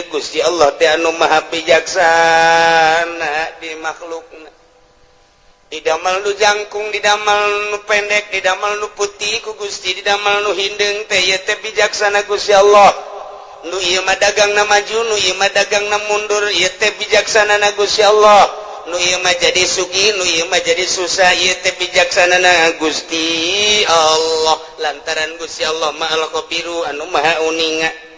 Gusti Allah teh anu maha bijaksana di makhlukna. Didamel nu jangkung, didamel nu pendek, didamel nu putih ku Gusti, didamel nu hindeung teh ieu teh bijaksana Gusti Allah. Nu ieu mah dagangna maju, nu ieu mah dagangna mundur, ieu teh bijaksanana Gusti Allah. Nu ieu mah jadi sugih, nu ieu mah jadi susah, ieu teh bijaksanana Gusti Allah. Lantaran Gusti Allah mah al-khabiru anu maha uninga.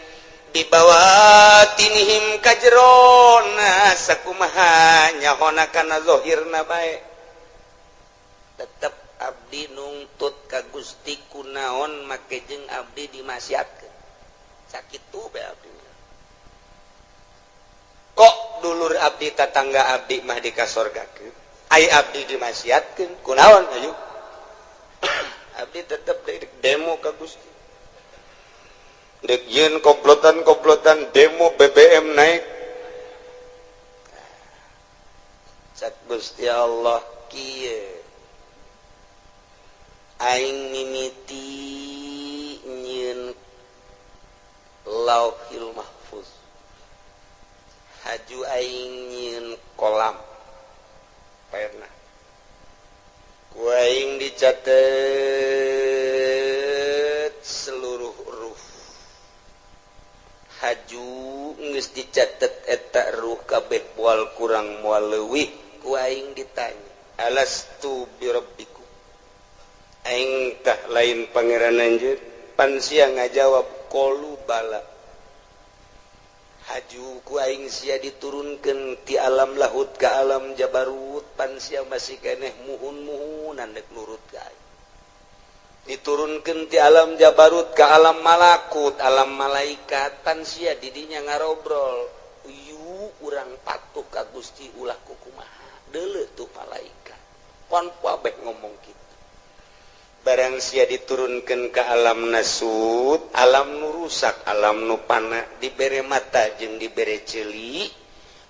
Dibawatinihim kajrona sakumaha nyahona kana zahirna bae. Tetep abdi nungtut ka Gusti kunaon make jeung abdi dimasiatkeun. Sakitu bae abdi. Kok dulur abdi tatangga abdi mah dikasorgakeun, ai abdi dimasiatkeun kunaon ayo. Abdi tetep demo ka Gusti. Dek yeun komplotan-komplotan demo BBM naik. Cak Gusti Allah kieu. Aing mimiti nyieun Lauhil Mahfuz. Haju aing nyieun kolam. Pernah. Ku aing dicatet seluruh huruf. Haju geus dicatet eta ruh kabeh moal kurang moal leuwih ku aing ditanya alastu birabbikum aing tah lain pangeran anjeun pan sia ngajawab qalu bala. Haju ku aing sia diturunkeun ti alam lahut ka alam jabarut pan sia masih keneh muhun-muhunan dek nurut ka aing. Diturunkeun ti alam jabarut ka alam malakut alam malaikat pan sia didinya ngarobrol yu urang patuh ka Gusti ulah kukumaha deuleu tuh malaikat pon kabeh ngomong kitu. Barang sia diturunkeun ka alam nasut alam nu rusak alam nu pana dibere mata jeung dibere ceuli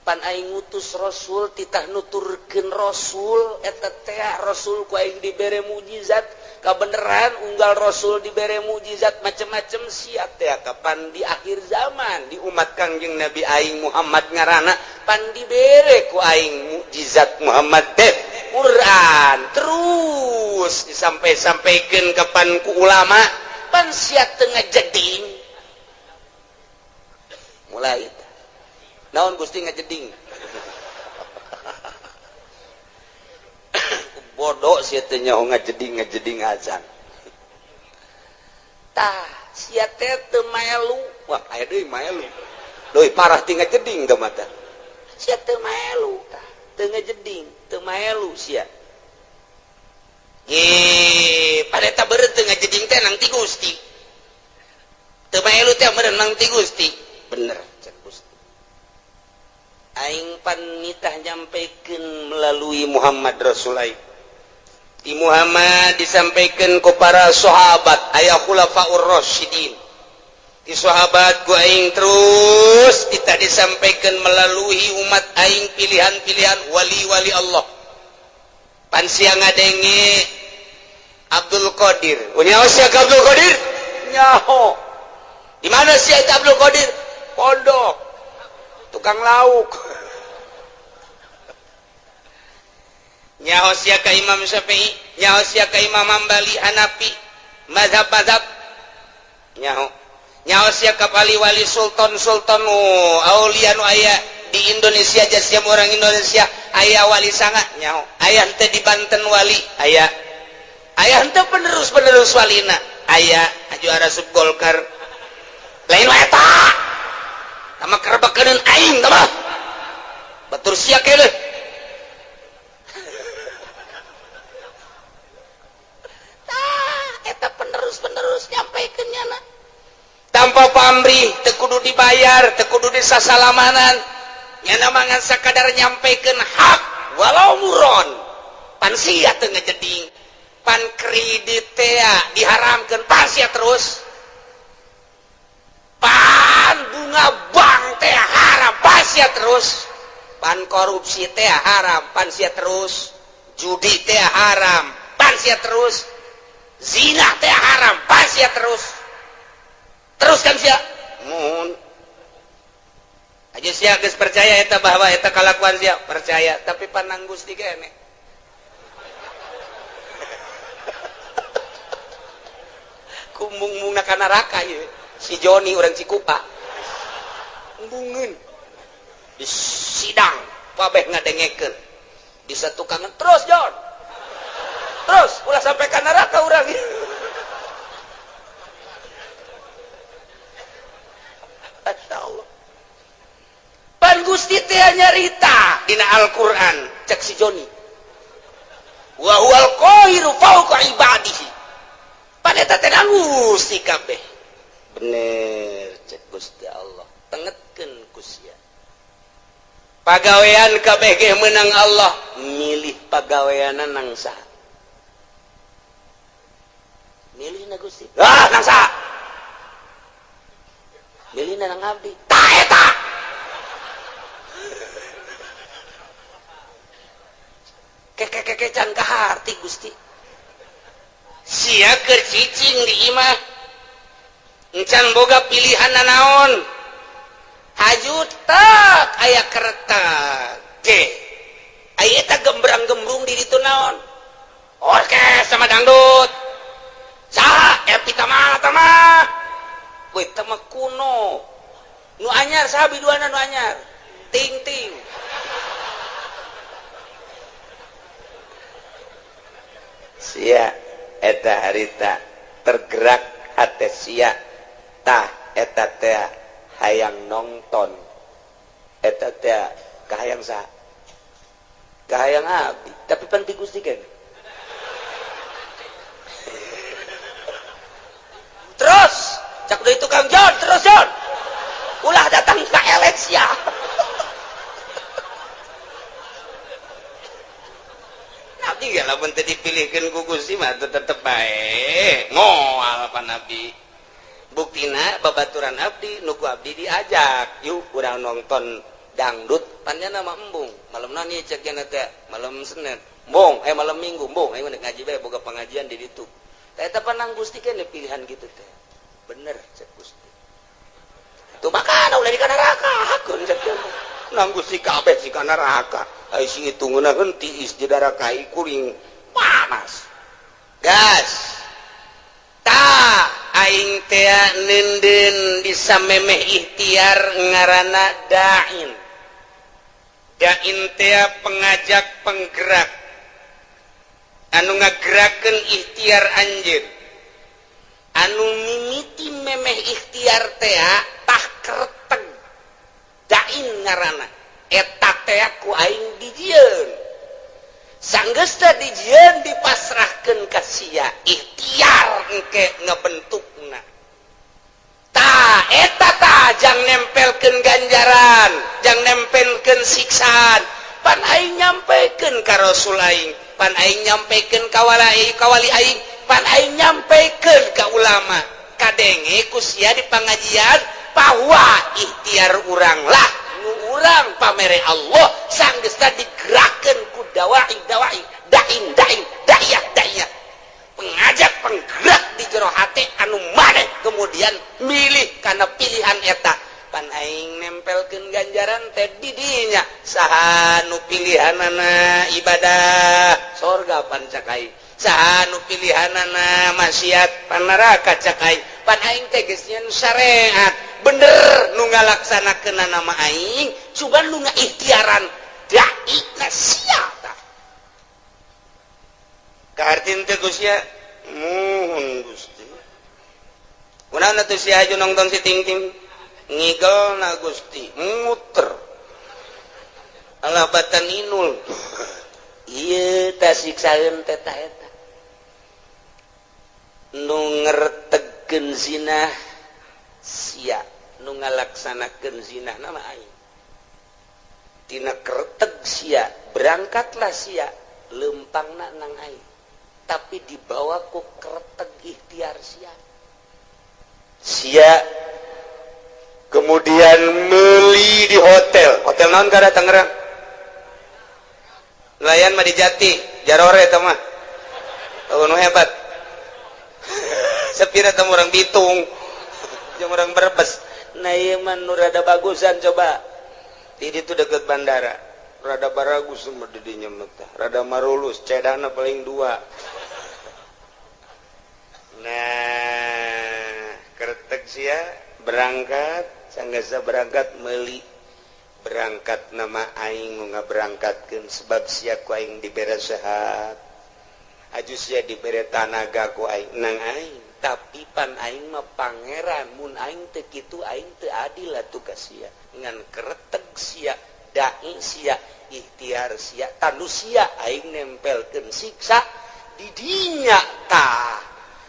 Pan aing ngutus rasul titah nuturkeun rasul eta teh rasul ku aing dibere mukjizat kabeneran unggal rasul dibere mukjizat macem-macem sia teh kapan di akhir zaman di umat Kangjeng Nabi aing Muhammad ngaranna pan dibere ku aing mukjizat Muhammad teh Quran terus disampai-sampaikeun kapan ku ulama pan sia teu ngajeding mulai naon Gusti ngajeding bodoh sia teh nyaho ngajeding ngajeding acan tah sia teh teu maelu wah aya deui maelu leuwih parah ti ngajeding teh mata sia teu maelu tah teu ngajeding teu maelu sia ge pada eta beureut teu ngajeding teh nang ti Gusti teu maelu teh meureun nang ti Gusti bener cek Gusti aing pan nitah nyampaikan melalui Muhammad Rasulullah di Muhammad disampaikan ke para sahabat aya khulafaur rasyidin di sahabat ku aing terus kita disampaikan melalui umat aing pilihan-pilihan wali-wali Allah pan sia ngadenge Abdul Qadir nyaho sia ka Abdul Qadir nyaho di mana sia eta Abdul Qadir pondok tukang lauk nyaho sia ka Imam Syafi'i nyaho sia ka Imam Hambali Hanafi mazhab-mazhab nyaho nyaho sia ka wali-wali sultan-sultan aulia nu aya di Indonesia sia orang Indonesia aya wali sanga nyaho aya henteu di Banten wali aya aya henteu penerus-penerus walina aya aju arasub Golkar lain wae eta sama kerbakeun aing tah mah batur sia keneh tah eta penerus-penerus nyampaikeun nyana tanpa pamrih teu kudu dibayar teu kudu disasalamanan nyana mah ngan sakadar nyampaikeun hak walau muron pan sia teu ngajeding pan kredit teh diharamkeun pan sia terus pan bunga bank teh haram pan sia terus pan korupsi teh haram pan sia terus judi teh haram pan sia terus zina teh haram pan sia terus terus kan sia mun aja sia geus percaya eta bahwa eta kalakuan sia percaya tapi panang Gusti keneh kumbung-mungna ka neraka ieu si Joni orang Cikupa embungeun di sidang kabeh ngadengekeun di satukangan terus Jon terus ulah sampai ka neraka urang Masya Allah pan Gusti teh nyarita dina Al-Qur'an cek si Joni wa huwal qahiru fawqa ibadihi pan eta teh Gusti kabeh bener cek Gusti Allah tengetkeun ku sia pagawean kabeh ge meunang Allah milih pagaweanna nang saha milihna Gusti ah nang saha milihna nang abdi tah eta keke can kaharti Gusti sia keur cicing di imah encan boga pilihan nanaon haju tak aya kereta ge aya eta gembrang-gembrung di ditu naon orkes sama dangdut saha Epi Tama tama we tama kuno nu anyar saha biduana nu anyar ting-ting sia eta harita tergerak hate sia tah eta teh hayang nonton eta teh kahayang saha kahayang abdi tapi pan ti Gusti kan terus cak deui tukang Jon terus Jon ulah datang ka elek sia Nabi ge lamun teu dipilihkeun ku Gusti mah tetep bae moal pan abdi buktina babaturan abdi nu ku abdi diajak yuk urang nonton Dangdut panjang nama embung malam nani cek teh malam Senin embung malam Minggu embung aing ngaji bae boga pengajian di ditu. Eta panang Gusti kene pilihan gitu teh. Bener cek Gusti. Tuh makana ulah di kana neraka hakeun cek. Nang Gusti kabeh si kana neraka. Ai si itu ngeunaheun tiis di neraka kuring panas. Gas. Ta aing teh neundeun bisa memeh ikhtiar ngaranna da'in. Da'in teh pengajak penggerak. Anu ngagerakeun ikhtiar anjeun. Anu mimiti memeh ikhtiar teh tah kerteg. Da'in ngaranna. Eta teh ku aing dijieun. Sanggeus teh dijieun dipasrahkeun ka sia. Ikhtiar engke ngebentukna. Ta eta tah jang nempelkeun ganjaran, jang nempelkeun siksaan. Pan aing nyampekeun ka Rasul aing, pan aing nyampekeun ka wali aing, pan aing nyampekeun ka ulama. Kadenge ku sia di pangajian bahwa ikhtiar urang lah nu urang pamere Allah sanggeus teh digerakkeun ku dawai dawai dain dain da'iyah da'iyah pengajak penggerak di jero hate anu maneh kemudian milih karena pilihan eta. Pan aing nempelkeun ganjaran teh di dinya saha nu pilihanana ibadah sorga pan cak aing, saha nu pilihanana maksiat pan neraka cak aing. Pan aing teh geus nyeun syariat bener nu ngalaksanakeun nama aing, cuman nu ngaikhtiaran dai na sia tah. Kahartin teh Gusti muhun Gusti. Kunaon atuh sia aju nongton si Ting-ting ngigel na Gusti muter. Alah batan inul. Ieu tah siksaeun teh ta eta. Nu ngertegkeun zina sia, nu ngalaksanakeun zina nama aing. Tina kerteg sia, berangkatlah sia lempangna nang aing. Tapi dibawa ku kerteg ikhtiar sia. Sia kemudian meli di hotel. Hotel naon kada Tangerang? Nelayan mah di Jati, Jarore eta mah. Nu hebat. Sepira teh urang Bitung. Jeung urang Brebes. Nah ieu mah nu rada bagusan coba. Di ditu deket bandara. Rada baragus mah di dinya mah teh. Rada marulus, cedana paling 2. Nah, kertek sia berangkat, sanggasa berangkat meuli. Berangkat nama aing nu ngaberangkatkeun sebab sia ku aing dibere sehat. Aju sia dibere tanaga ku aing nang aing, tapi pan aing mah pangeran, mun aing teu kitu aing teu adil atuh ka sia. Ngan kereteg sia, dai sia, ikhtiar sia, tanu sia aing nempelkeun siksa di dinya tah.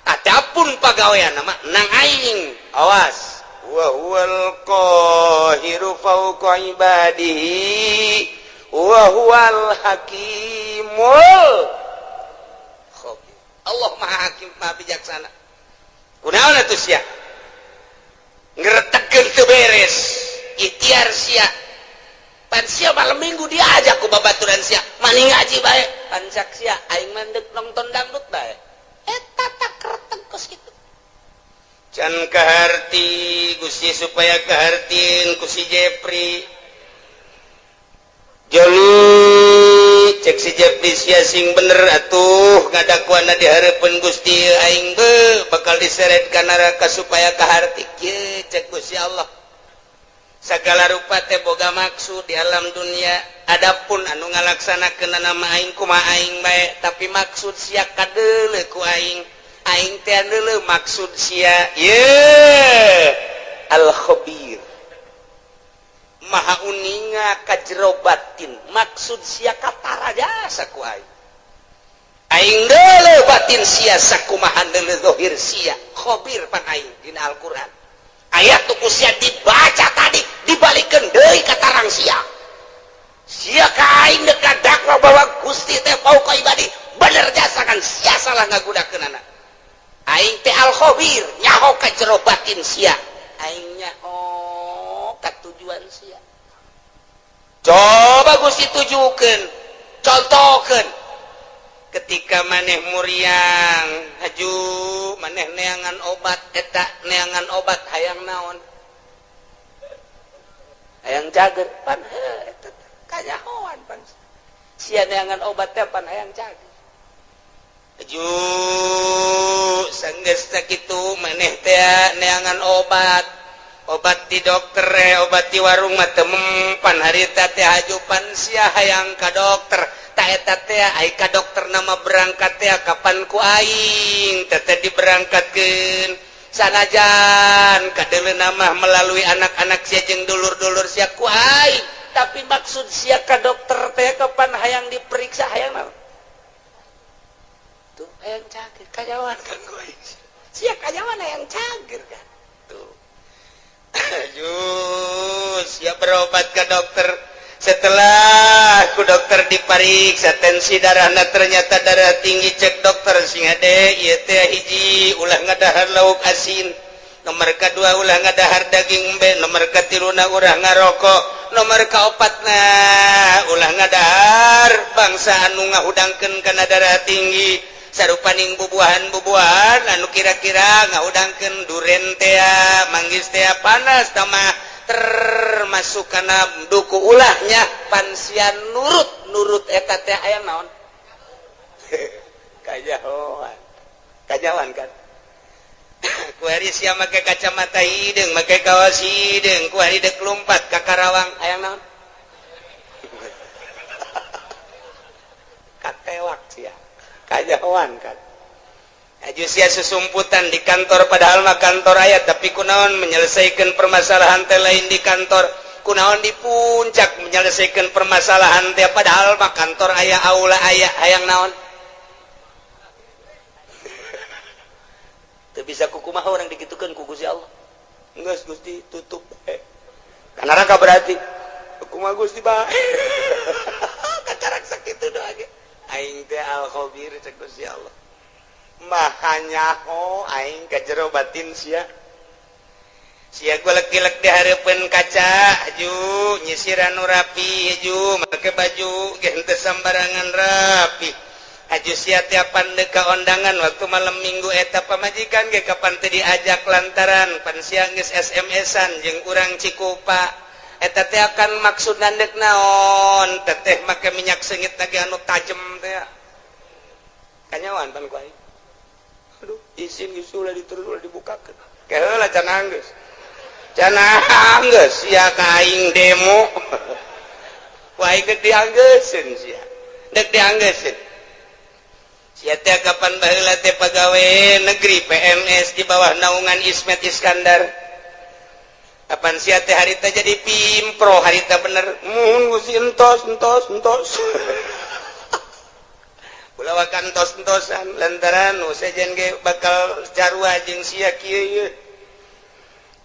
Adapun pagawean nama nang aing, awas. Wa huwal qahiru fawqa ibadihi wa huwal hakimul khabir. Allah Maha Hakim, Maha Bijaksana. Kunaon atuh sia? Ngretegkeun teu beres, ikhtiar sia. Pan sia malam Minggu diajak ku babaturan sia, mani ngaji bae. Pan cak sia aing mah deuk nonton dangdut bae. Eta tak kreteg kos kitu. Can kaharti Gusti supaya kahartin ku si Jepri. Joli cek si Jepri sia sing bener atuh ngadakuana di hareupeun Gusti aing be bakal diseret ka neraka supaya kaharti kieu cek Gusti Allah. Sagala rupa teh boga maksud di alam dunia. Adapun anu ngalaksanakeun nama aing kumaha aing bae, tapi maksud sia kadeuleu ku aing. Aing teh deuleu maksud sia. Ye al khabir maha uninga ka jero batin, maksud sia katara jasa ku aing. Aing deuleu batin sia sakumaha deuleu zahir sia. Khabir pan aing dina Al-Qur'an. Ayat tuh ku sia dibaca tadi dibalikeun deui ka tarang sia. Sia ka aing deuk dakwa bahwa Gusti teh fauqa ibadi, bener jasa kan sia salah ngagunakeunana. Aing teh al khabir nyaho ka jero batin sia. Aing nyaho ka tujuan sia. Coba Gusti tujukeun, contohkeun. Ketika maneh muriang haju maneh neangan obat eta neangan obat hayang naon? Hayang cager pan eta kanyahoan pan. Sia neangan obat teh pan hayang cager. Haju sanggeus sakitu maneh teh neangan obat. Obat di dokter, obat di warung mah teu mempan harita teh haju pan sia hayang ka dokter. Ta eta teh ai ka dokter nama berangkat teh kapan ku aing teh teh diberangkatkeun. Sanajan kadeuleuna mah melalui anak-anak sia jeung dulur-dulur sia ku aing, tapi maksud sia ka dokter teh kapan hayang diperiksa hayang naon? Tuh hayang cager kanyawan kan ku aing. Sia kanyawan hayang cager kan. Tuh. Aduh, siap berobat ke dokter. Setelah ku dokter dipariksa tensi darahna ternyata darah tinggi, cek dokter sing hade ieu teh hiji ulah ngadahar lauk asin, nomor kadua ulah ngadahar daging embe, nomor katiluna ulah ngarokok, nomor kaopatna ulah ngadahar bangsa anu ngahudangkeun kana darah tinggi. Sarupaning bubuahan-bubuahan anu kira-kira ngahudangkeun duren tea, manggis tea panas tamah termasuk kana duku ulahnya pansian nurut eta teh aya naon? Kajahoan. Kajahoan kan. Kuari sia make kacamata hideung, make kaos hideung, kuari deuk lumpat ka Karawang aya naon? Katewak sia. Kajahoan kan. Aju sia susumputan di kantor padahal mah kantor aya tapi kunaon menyelesaikan permasalahan teh lain di kantor, kunaon di puncak menyelesaikan permasalahan teh padahal mah kantor aya aula aya hayang naon? Teu bisa kukumaha urang dikitukeun ku Gusti Allah. Geus Gusti tutup bae. Ka neraka berarti. Kumaha Gusti bae. Kacarak sakitu doa ge. Aing teh al-khabir cek Gusti Allah. Maha nyaho aing ka jero batin sia. Sia golek-golek di hareupeun kaca, aju nyisiran nu rapi, aju make baju ge henteu sambarangan rapi. Aju sia tiapan deuk ka ondangan waktu malam minggu eta pamajikan ge kapan teu diajak lantaran pan sia geus SMS-an jeung urang Cikupa. Eta teh akan maksud nandek naon teteh make minyak seungit lagi anu tajem teh kanyawan pan ku aing. Aduh isin geus ulah diterus ulah dibukakeun ke heula can anggeus sia ka aing demo ku aing geus dianggeuseun sia deuk dianggeuseun sia teh kapan baheula teh pagawe negeri PNS di bawah naungan Ismet Iskandar. Kapan sia teh harita jadi pimpro harita bener mun Gusti entos entos entos ulah wakan entos entosan lantaran nu sejen ge bakal carua jeung sia kieu ieu.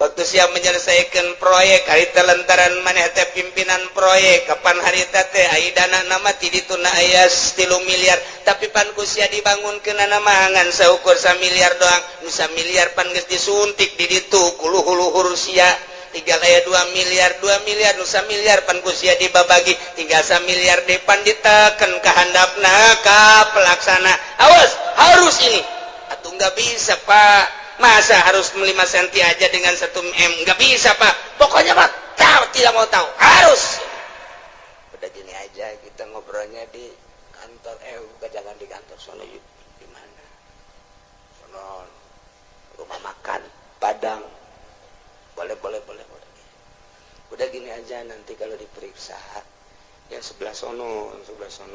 Waktu sia menyelesaikan proyek harita lantaran maneh teh pimpinan proyek kapan harita teh ai dana nama ti dituna aya 3 miliar tapi pan ku sia dibangunkeunana mah ngan saukur 1 miliar doang nu 1 miliar pan geus disuntik di ditu ku luhur-luhur sia. Tinggal aya 2 miliar 2 miliar nu 1 miliar pan ku sia dibabagi tinggal 1 miliar depan diteken ka handapna ka pelaksana. Awas harus ini atuh nggak bisa Pak, masa harus 5 cm aja dengan 1 m nggak bisa Pak, pokoknya Pak tahu tidak mau tahu harus. Udah gini aja kita ngobrolnya di kantor, bukan jangan di kantor sono yuk. Di mana sono rumah makan Padang. Boleh boleh boleh boleh. Udah gini aja nanti kalau diperiksa yang sebelah sono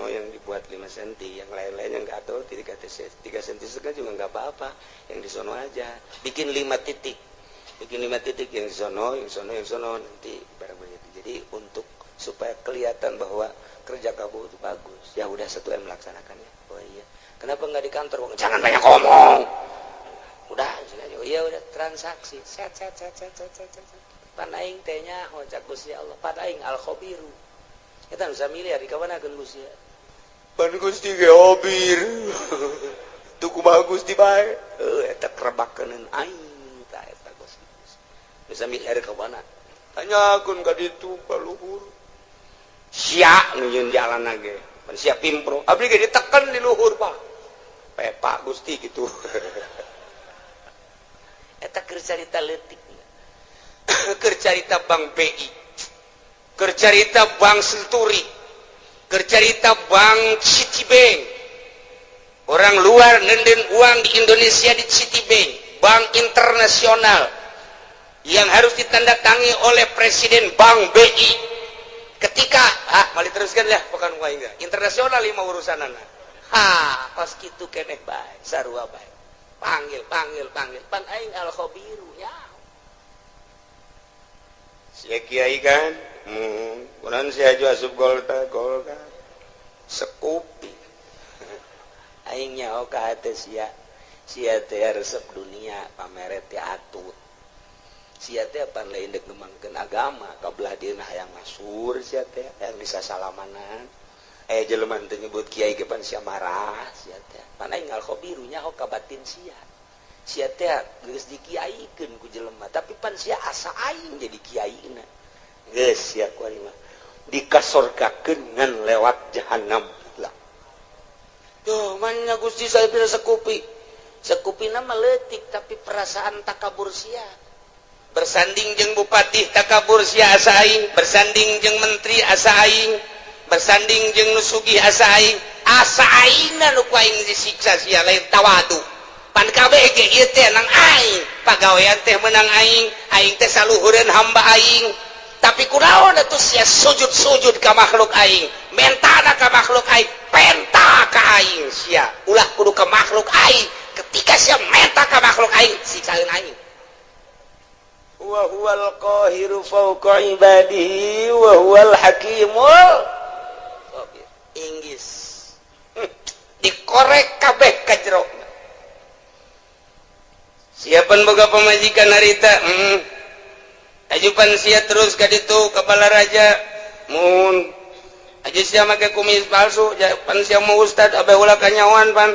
yang dibuat 5 cm, yang lain-lainnya nggak atau 3 cm setengah juga nggak apa-apa, yang di sono aja bikin 5 titik, bikin 5 titik yang di sono, yang sono, yang sono nanti barang begitu. Jadi untuk supaya kelihatan bahwa kerja kamu itu bagus. Ya udah 1 M melaksanakannya. Oh iya, kenapa nggak di kantor? Jangan banyak ngomong. Udah, iya udah transaksi. Set set set set set set. Pan aing teh nyaho cak Gusti Allah, pan aing al khabiru. Eta nu samiliar dikawanakeun Gusti. Pan Gusti ge hobir. Tuh kumaha Gusti bae. Heuh eta kerebakeun aing ta eta Gusti. Nu samiliar kawana. Tanyakeun ka ditu ka luhur. Sia nu nyieun jalan ge. Pan sia pimpro. Abdi ge diteken di luhur, Pak. Pepak Gusti gitu. Eta keur carita leutik. Keur carita Bank BI. Keur carita Bank Senturi. Keur carita Bank Citibank. Orang luar nenden uang di Indonesia di Citibank, bank internasional yang harus ditandatangi oleh Presiden Bank BI. Ketika ah mali teruskan lah bukan enggak. Internasional lima urusanana. Ha, pas kitu keneh bae, sarua bae. Panggil, panggil, panggil. Pan aing al khabiru ya. Sia kiai kan? Kunaon sia aju asup Golkar, Golkar. Sekupi. Aing nyaho ka hate sia. Sia teh resep dunia, pamere teh atut. Sia teh pan lain dek ngembangkeun agama, kabelah dieuna hayang masyhur sia teh, hayang bisa salamanan. Jelema teu nyebut kiai ge pan sia marah sia teh. Pan aing al khabiru nyaho ka batin sia. Sia teh geus dikiaikeun ku jelema, tapi pan sia asa aing jadi kiaina. Geus sia ku ari mah dikasorgakeun ngan lewat jahanam lah. Duh, mana Gusti saya bisa sekupi. Sekupina mah leutik tapi perasaan takabur sia. Bersanding jeung bupati takabur sia asa aing, bersanding jeung menteri asa aing, bersanding jeung nu sugih asa aing, asa aingna nu ku aing disiksa sia lain tawadu. Pan kabeh ge ieu teh nang aing, pagawean teh menang aing, aing teh saluhureun hamba aing. Tapi kunaon atuh sia sujud-sujud ka makhluk aing, mentana ka makhluk aing, penta ka aing sia. Ulah kudu ka makhluk aing. Ketika sia menta ka makhluk aing, siksaeun aing. Wa huwal qahiru fawqa ibadihi wa huwal hakimul khabir. Inggris. Dikorek kabeh ka jero. Siapan boga pamajikan harita? Ajupan sia terus ka ditu ka Balaraja. Mun aju sia make kumis palsu, pan sia mau ustad abeh ulah kanyawan pan.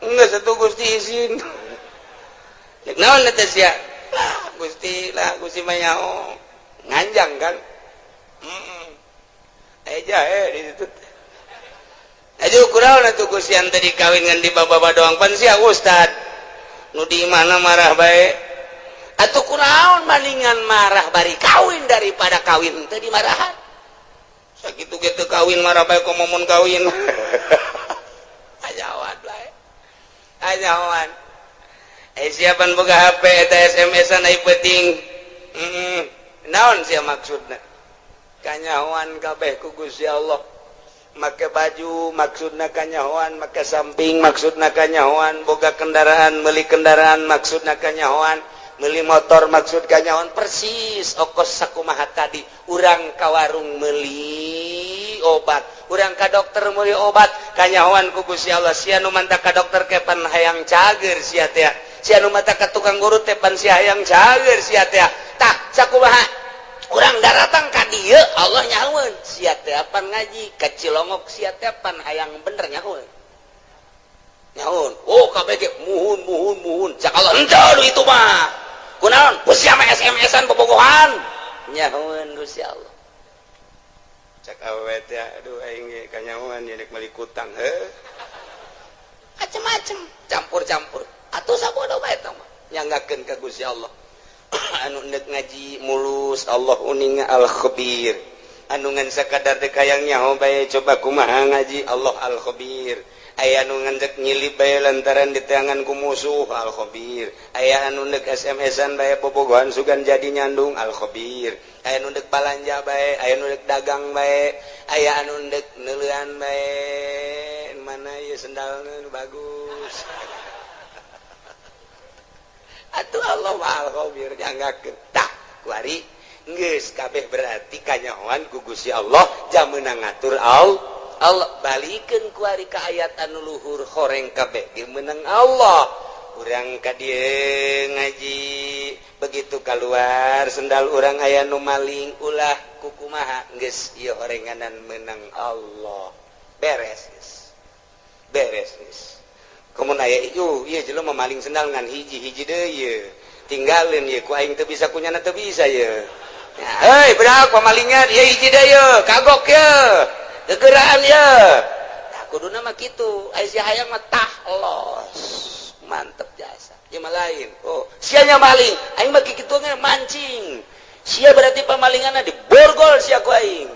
Geus atuh Gusti izin. Cek naon eta sia? Lah Gusti, lah Gusti mah nyaho. Nganjang kan? Heeh. Jahe di ditu. Aju kunaon atuh Gusti ante dikawin ngan di baba doang pan sia ustad. Nu di mana marah bae. Atuh kunaon maningan marah bari kawin daripada kawin teu dimarahan. Sakitu ge teu kawin marah bae komo mun kawin. Ajawan bae. Ajawan. Siapan boga HP eta SMS-an ai penting. Naon sia maksudna? Kanyahoan kabeh ku Gusti Allah. Make baju maksudna kanyahoan, make samping maksudna kanyahoan, boga kendaraan, meuli kendaraan maksudna kanyahoan, meuli motor maksud kanyahoan, persis okos sakumaha tadi. Urang ka warung meuli obat, urang ka dokter meuli obat, kanyahoan ku Gusti Allah. Sia nu manta ka dokter ke pan hayang cager sia teh. Sia nu manta ka tukang urut teh pan sia hayang cager sia teh. Tah sakumaha urang daratang ka dieu Allah nyahoeun sia teh pan ngaji ka Cilongok sia teh pan hayang bener nyahoeun. Nyahoeun. Oh kabeh ge muhun muhun muhun. Cak Allah henteu itu mah. Kunaon? Ku sia mah SMS-an bobogohan. Nyahoeun Gusti Allah. Cak awewe teh aduh aing ge kanyahoan ieu rek meuli kutang heuh. Macem-macem campur-campur. Atuh sabodo bae eta mah. Nyanggakeun ka Gusti Allah. Anu ndek ngaji mulus Allah uninga al-khabir. Anu ngan sakadar dek hayang nyaho bae coba kumaha ngaji Allah al-khabir. Aya anu ngan dek nyilip bae lantaran diteangan ku musuh al-khabir. Aya anu ndek SMS-an bae bobogohan sugan jadi nyandung al-khabir. Aya anu ndek balanja bae, aya anu ndek dagang bae, aya anu ndek neuleuan bae, mana ieu sendalna nu bagus. Atuh Allah al-khabir nyanggakeun. Tah kuari geus kabeh berarti kanyahoan ku Gusti Allah jam meunang ngatur Allah. Allah balikeun kuari ka ayat anu luhur horeng kabeh ge meunang Allah. Urang ka dieu ngaji begitu keluar sendal urang aya nu maling ulah kukumaha geus ieu horenganan meunang Allah. Beres geus. Beres geus. Komun aya ieu ieu jelema maling sendal ngan hiji-hiji deui ieu. Tinggalin ieu ku aing teu bisa kunyana teu bisa ieu. Hei berak pamalingan ieu hiji deui ye kagok ye gegeraan ye. Tah kuduna mah kitu, ai sia hayang mah tah los. Mantep jasa. Ieu mah lain. Oh, sia nya maling, aing mah kitu ge mancing. Sia berarti pamalinganna diborgol sia ku aing.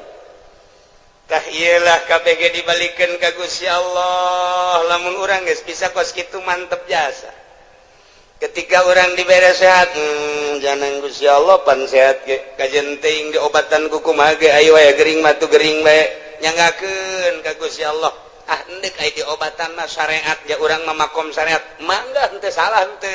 Tah iyalah KBG dibalikeun ka Gusti Allah. Lamun urang geus bisa kos kitu mantep jasa. Ketika orang dibere sehat, jangan Gusti Allah pan sehat ge kajen teuing diobatan ku kumaha ge ayo aya gering mah tu gering bae nyanggakeun ka Gusti Allah. Ah endek aya diobatan mah syariat ja urang mah makom syariat mangga henteu salah henteu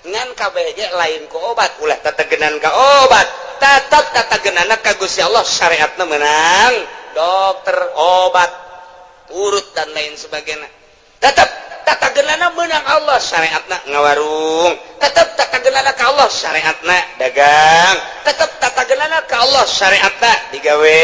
ngan kabeh ge lain ku obat ulah tategenan ka obat tetep tategenanna ka Gusti Allah syariatna meunang dokter obat urut dan lain sebagainya tetep tatagenana menang Allah syariatna ngawarung tetep tatagenana ka Allah syariatna dagang tetep tatagenana ka Allah syariatna digawe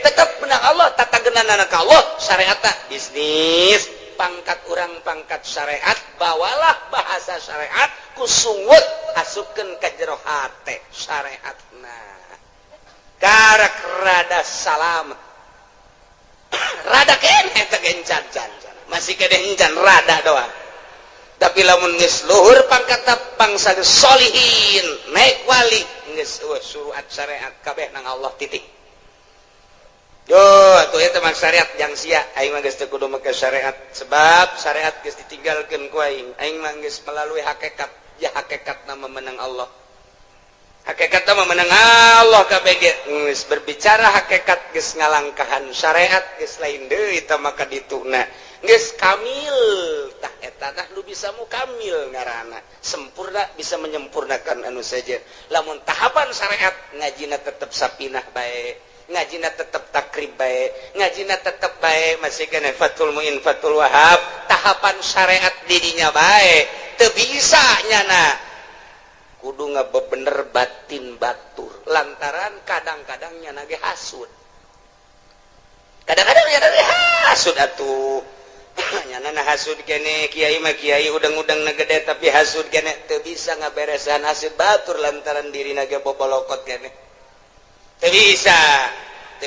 tetep menang Allah tatagenana ka Allah syariatna bisnis. Pangkat urang pangkat syariat bawalah bahasa syariat ku sungut asupkeun ka jero hate syariatna karak rada salamet rada keneh teh gencan-can masih kene encan rada doang. Tapi lamun geus luhur pangkatna bangsa solihin naik wali geus suruhat syariat kabeh nang Allah titik. Yo atuh eta mah syariat jang sia aing mah geus teu kudu make syariat sebab syariat geus ditinggalkeun ku aing. Aing mah geus melalui hakikat ya hakikatna memenang Allah. Hakikatna memenang Allah kabeh geus berbicara hakikat geus ngalangkahan syariat geus lain deui tah maka dituna geus kamil tah eta tah nu bisa mukamil ngaranna sempurna bisa menyempurnakan anu saja. Lamun tahapan syariat ngajina tetep sapinah bae, ngajina tetep takrib bae, ngajina tetep bae masih kene Fathul Muin Fathul Wahab tahapan syariat dirinya bae teu bisa nyana kudu ngabebener batin batur lantaran kadang-kadang nyana ge hasud, kadang-kadang nyana ge hasud atuh nyana hasud kene kiai mah kiai udang-udang na gede tapi hasud kene teu bisa ngaberesan hasud batur lantaran dirina ge bobolokot kene teu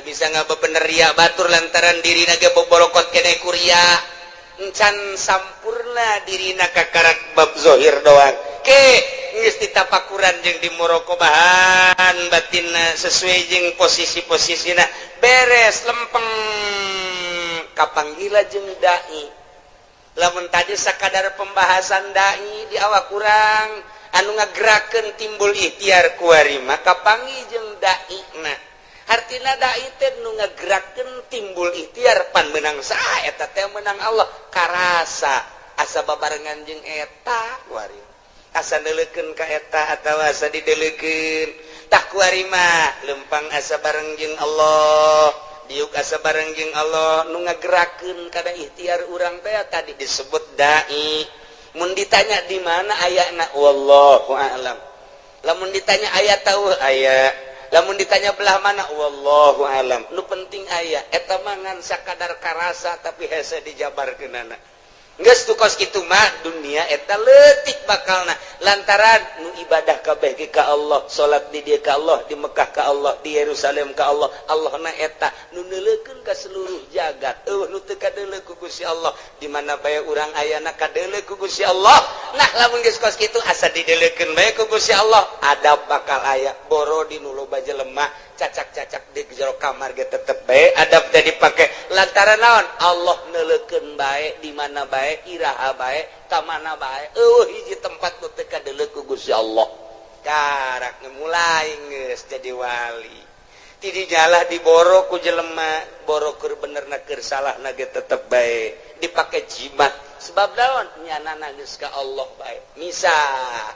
bisa ngabebener ria batur lantaran dirina ge bobolokot kene ku ria encan sampurna dirina kakarak bab zohir doang ke geus ditapakuran jeung di muraqabahan batinna sesuai jeung posisi-posisina beres lempeng kapanggila jeung dai. Lamun tadi sakadar pembahasan dai di awak kurang anu ngagerakeun timbul ikhtiar kuari mah kapanggih jeung daina. Hartina dai teh nu ngagerakeun timbul ikhtiar pan meunang saha eta teh meunang Allah karasa asa babarengan jeung eta kuari asa neuleukeun ka eta atawa asa dideulekeun tah kuari mah lempang asa bareng jeung Allah diuk asa bareng jeung Allah nu ngagerakeun kana ikhtiar urang teh tadi disebut dai. Mun ditanya di mana ayana wallahu a'lam. Lamun ditanya aya tahu aya, lamun ditanya belah mana wallahu a'lam. Nu penting aya eta mah ngan sakadar karasa tapi hese dijabarkeunana. Geus tu kos kitu mah dunia eta leutik bakalna lantaran nu ibadah kabeh ge ka Allah, salat di dieu ka Allah, di Mekah ka Allah, di Yerusalem ka Allah. Allahna eta nu neuleukeun ka seluruh jagat. Eueuh nu teu kadeuleu ku Gusti Allah, di mana bae urang ayana kadeuleu ku Gusti Allah. Nah lamun geus kos kitu asa dideuleukeun bae ku Gusti Allah, adab bakal aya. Boro di nu loba jelema cacak-cacak di jero kamar ge tetep bae adab teh dipake lantaran naon Allah neuleukeun bae di mana bae iraha bae ka mana bae eueuh hiji tempat nu teu kadeuleu ku Gusti Allah. Karak mulai geus jadi wali ti dijalah diboro ku jelema boro keur benerna keur salahna ge tetep bae dipake jimat sebab naon nyanana geus ka Allah bae misah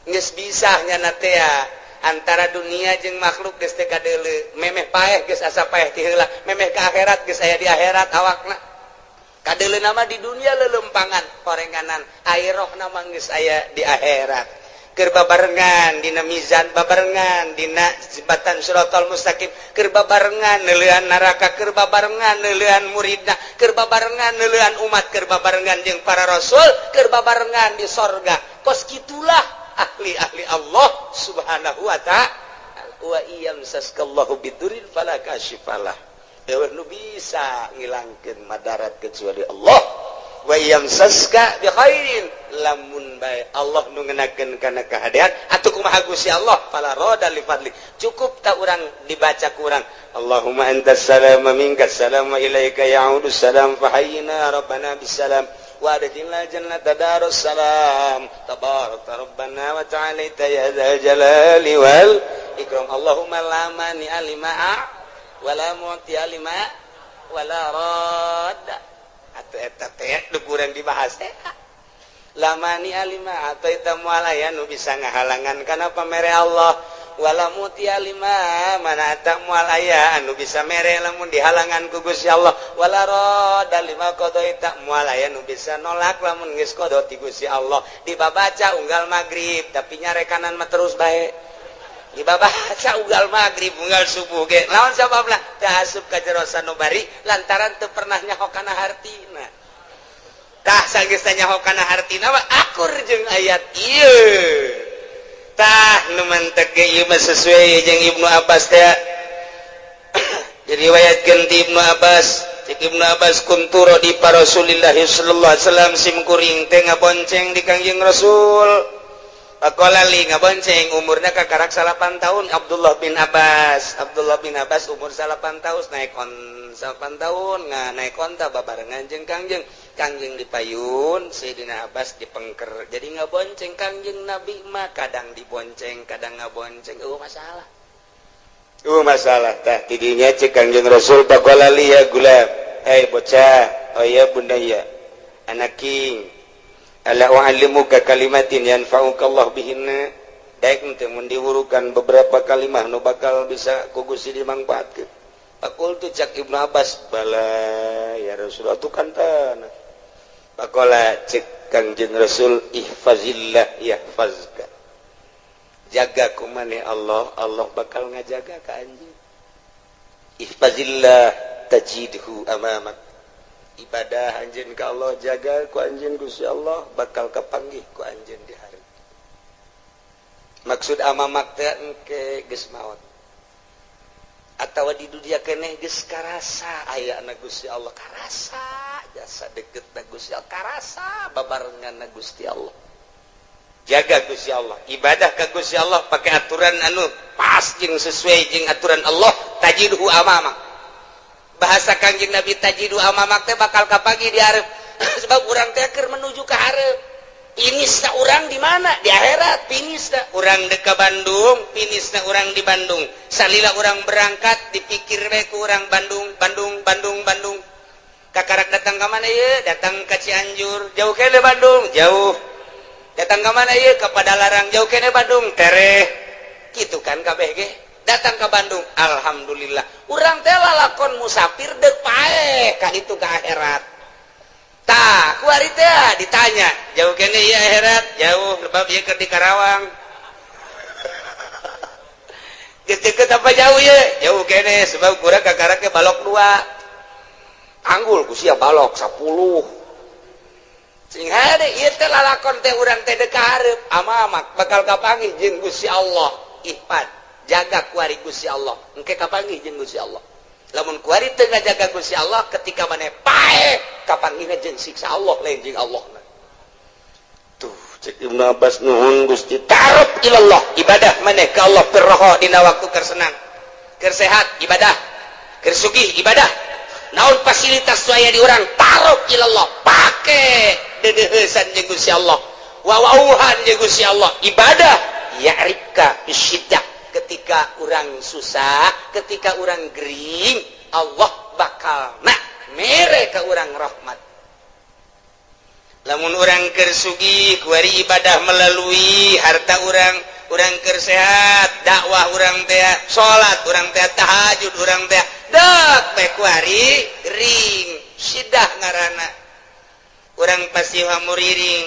geus bisa nyana teh antara dunia jeung makhluk geus teu kadeuleu memeh paeh geus asa paeh ti heula memeh ka akhirat geus aya di akhirat awakna kadeuleu nama di dunia lelempangan korenganan airohna mah geus aya di akhirat keur babarengan dina mizan babarengan dina jembatan siratal mustaqim keur babarengan neuleuan neraka keur babarengan neuleuan muridna keur babarengan neuleuan umat keur babarengan jeung para rasul keur babarengan di sorga. Kos kitulah ahli-ahli Allah Subhanahu wa ta'ala. Wa iyamsaskallahu bidurin fala kashifalah. Eueuh nu bisa ngilangkeun madarat kecuali Allah. Wa yamsaska bi khairin lamun bae Allah nu ngenakeun kana kahadean atuh kumaha Gusti Allah fala rada li fadli. Cukup tak urang dibaca ku urang Allahumma antas salam wa minkas salam wa ilaika ya'udus salam fahayyina rabbana bisalam wa adkhilna jannata darus salam tabarakta rabbana wa ta'alaita ya dzal jalali wal ikram. Allahumma la mani alima wala mu'ti alima wala radda. Atau eta teh nu kurang dibahas teh lamani alima atau eta moal aya nu bisa ngahalangan kana pamere Allah wala muti alima mana eta moal aya anu bisa mere lamun dihalangan ku Gusti Allah wala radda lima qadaita moal aya nu bisa nolak lamun geus qada ti Gusti Allah. Dibabaca unggal magrib tapi nyarekanan mah terus bae dibabaca unggal magrib unggal subuh ge lawan sababna teu asup ka jero sanubari lantaran teu pernah nyaho kana hartina. Tah sanggeus nyaho kana hartina mah akur jeung ayat ieu. Tah nu mantek ge ieu mah sesuai jeung Ibnu Abbas teh. Diriwayatkeun ti Ibnu Abbas, cek Ibnu Abbas kunturo di pa Rasulillah sallallahu alaihi wasallam sim kuring teh ngabonceng di Kangjeng Rasul. Pakola li ngabonceng umurna kakarak 8 tahun Abdullah bin Abbas. Abdullah bin Abbas umur 8 tahun naik on 8 tahun naik onta babarengan jeung Kangjeng. Kangjeng dipayun, Sayyidina Abbas dipengker. Jadi ngabonceng Kangjeng Nabi mah kadang dibonceng, kadang ngabonceng. Eueuh masalah. Eueuh masalah tah tidinya cek Kangjeng Rasul pakola li ya gulam. Hei bocah, oh ya bunda ya. Anaking ala u'allimuka kalimatin yanfa'uka Allah bihinna. Daek teh mun diwurukan beberapa kalimah nu bakal bisa ku Gusti dimangfaatkeun. Faqultu cak Ibnu Abbas bala ya Rasulullah tu kan tanah. Faqala cek Kangjeng Rasul ihfazillah yahfazka. Jaga ku maneh Allah, Allah bakal ngajaga ka anjeun. Ihfazillah tajidhu amamak. Ibadah anjeun ka Allah jaga ku anjeun Gusti Allah bakal kapanggih ku anjeun di hari. Maksud amamak teh engke geus maot. Atawa di dunia keneh geus karasa ayana Gusti Allah karasa jasa deketna Gusti Allah karasa babarenganna Gusti Allah. Jaga Gusti Allah, ibadah ka Gusti Allah pakai aturan anu pas jeung sesuai jeung aturan Allah tajidhu amamak. Bahasa Kangjeng Nabi tajidu amamak teh bakal kapanggih di hareup. Sebab urang teh keur menuju ka hareup. Finisna urang di mana? Di akhirat finisna. Urang deuk ka Bandung, finisna urang di Bandung. Salila urang berangkat dipikir we ku urang Bandung, Bandung, Bandung, Bandung. Kakarak datang ka mana ieu? Datang ka Cianjur, jauh keneh Bandung, jauh. Datang ka mana ieu? Ka Padalarang, jauh keneh Bandung, tereh. Kitu kan kabeh ge. Datang ke Bandung, alhamdulillah. Urang teh lalakon musafir deuk paeh ka ditu ka akhirat. Tah, kuari teh ditanya, jauh keneh ieu akhirat? Jauh, sebab ieu keur di Karawang. Geus deukeut apa jauh ieu? Jauh keneh sebab kurang kakarak ge balok 2. Anggul ku sia balok 10. Sing hade ieu teh lalakon teh urang teh deuk ka hareup, amamak bakal kapanggih jeung Gusti Allah. Ihfad. Jaga kuari Gusti Allah engke kapanggih jeung Gusti Allah. Lamun kuari teu ngajaga Gusti Allah ketika maneh paeh kapanggihna jeung siksa Allah lain jeung Allah. Tuh cek Ibnu Abbas nuhun Gusti ta'aruf ilallah ibadah maneh ka Allah firroho dina waktu keur senang keur sehat ibadah keur sugih ibadah naon fasilitas nu aya di urang ta'aruf ilallah pake deudeuheusan jeung Gusti Allah wawauhan jeung Gusti Allah ibadah ya'rifka bisyiddah. Ketika orang susah, ketika orang gering, Allah bakal nak mere ke orang rahmat. Lamun orang keur sugih, kuari ibadah melalui harta orang, orang keur sehat, dakwah orang teh, salat orang teh, tahajud orang teh, dek teh kuari gering, sidah ngaranna. Urang pasti hamuriring.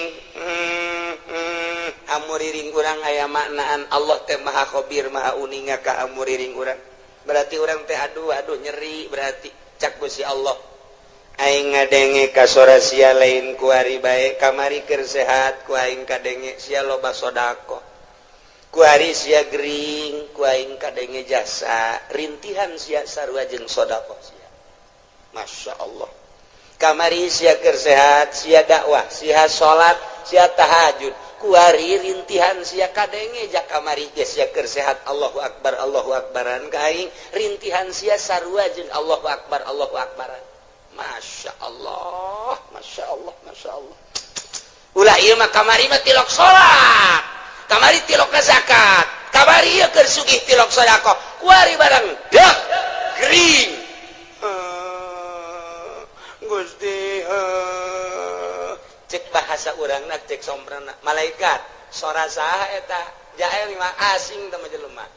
Hamuriring urang aya maknaan Allah teh maha khabir maha uninga ka hamuriring urang. Berarti urang teh aduh aduh nyeri berarti cak Gusti Allah. Aing ngadenge ka sora sia lain ku ari bae kamari keur sehat ku aing kadenge sia loba sedekah. Kuari sia gering ku aing kadenge jasa rintihan sia sarua jeung sedekah sia. Masya Allah. Kamari sia keur sehat, sia dakwah, sia salat, sia tahajud. Kuari rintihan sia kadenge ja kamari ge sia keur sehat Allahu akbar Allahu akbaran ka aing rintihan sia sarua jeung Allahu akbar Allahu akbaran. Masya Allah, Masya Allah, Masya Allah. Ulah ieu mah kamari mah tilok salat, kamari tilok zakat, kamari ieu keur sugih tilok sedekah, kuari barang dek gering. Gusti, cek bahasa urangna cek somprana malaikat sora saha eta jael mah asing teh mah jelema.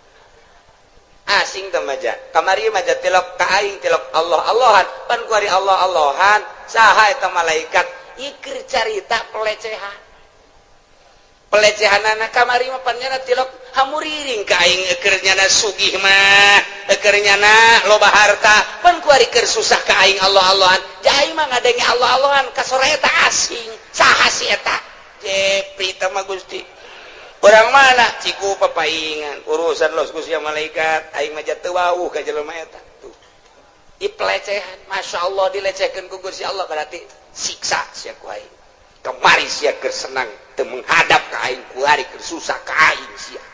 Asing teh mah ja. Kamari mah ja tilok ka aing tilok Allah Allahan, pan kuari Allah Allahan, saha eta malaikat ieu carita pelecehan. Pelecehanana kamari mah pan nyana tilok hamuriring ka aing keur nyana sugih mah, keur nyana loba harta, pan kuari keur susah ka aing Allah Allahan. Ja aing mah ngadenge Allah Allahan ka sora eta asing. Saha si eta? Jepri teh mah Gusti. Urang mana? Ciku papaingan. Urusan los Gusti malaikat, aing mah teu wawuh ka jelema eta. Tuh. I pelecehan, Masya Allah dilecehkeun ku Gusti Allah berarti siksa sia ku aing. Kemari sia keur senang teu menghadap ka aing, kuari keur susah ka aing sia.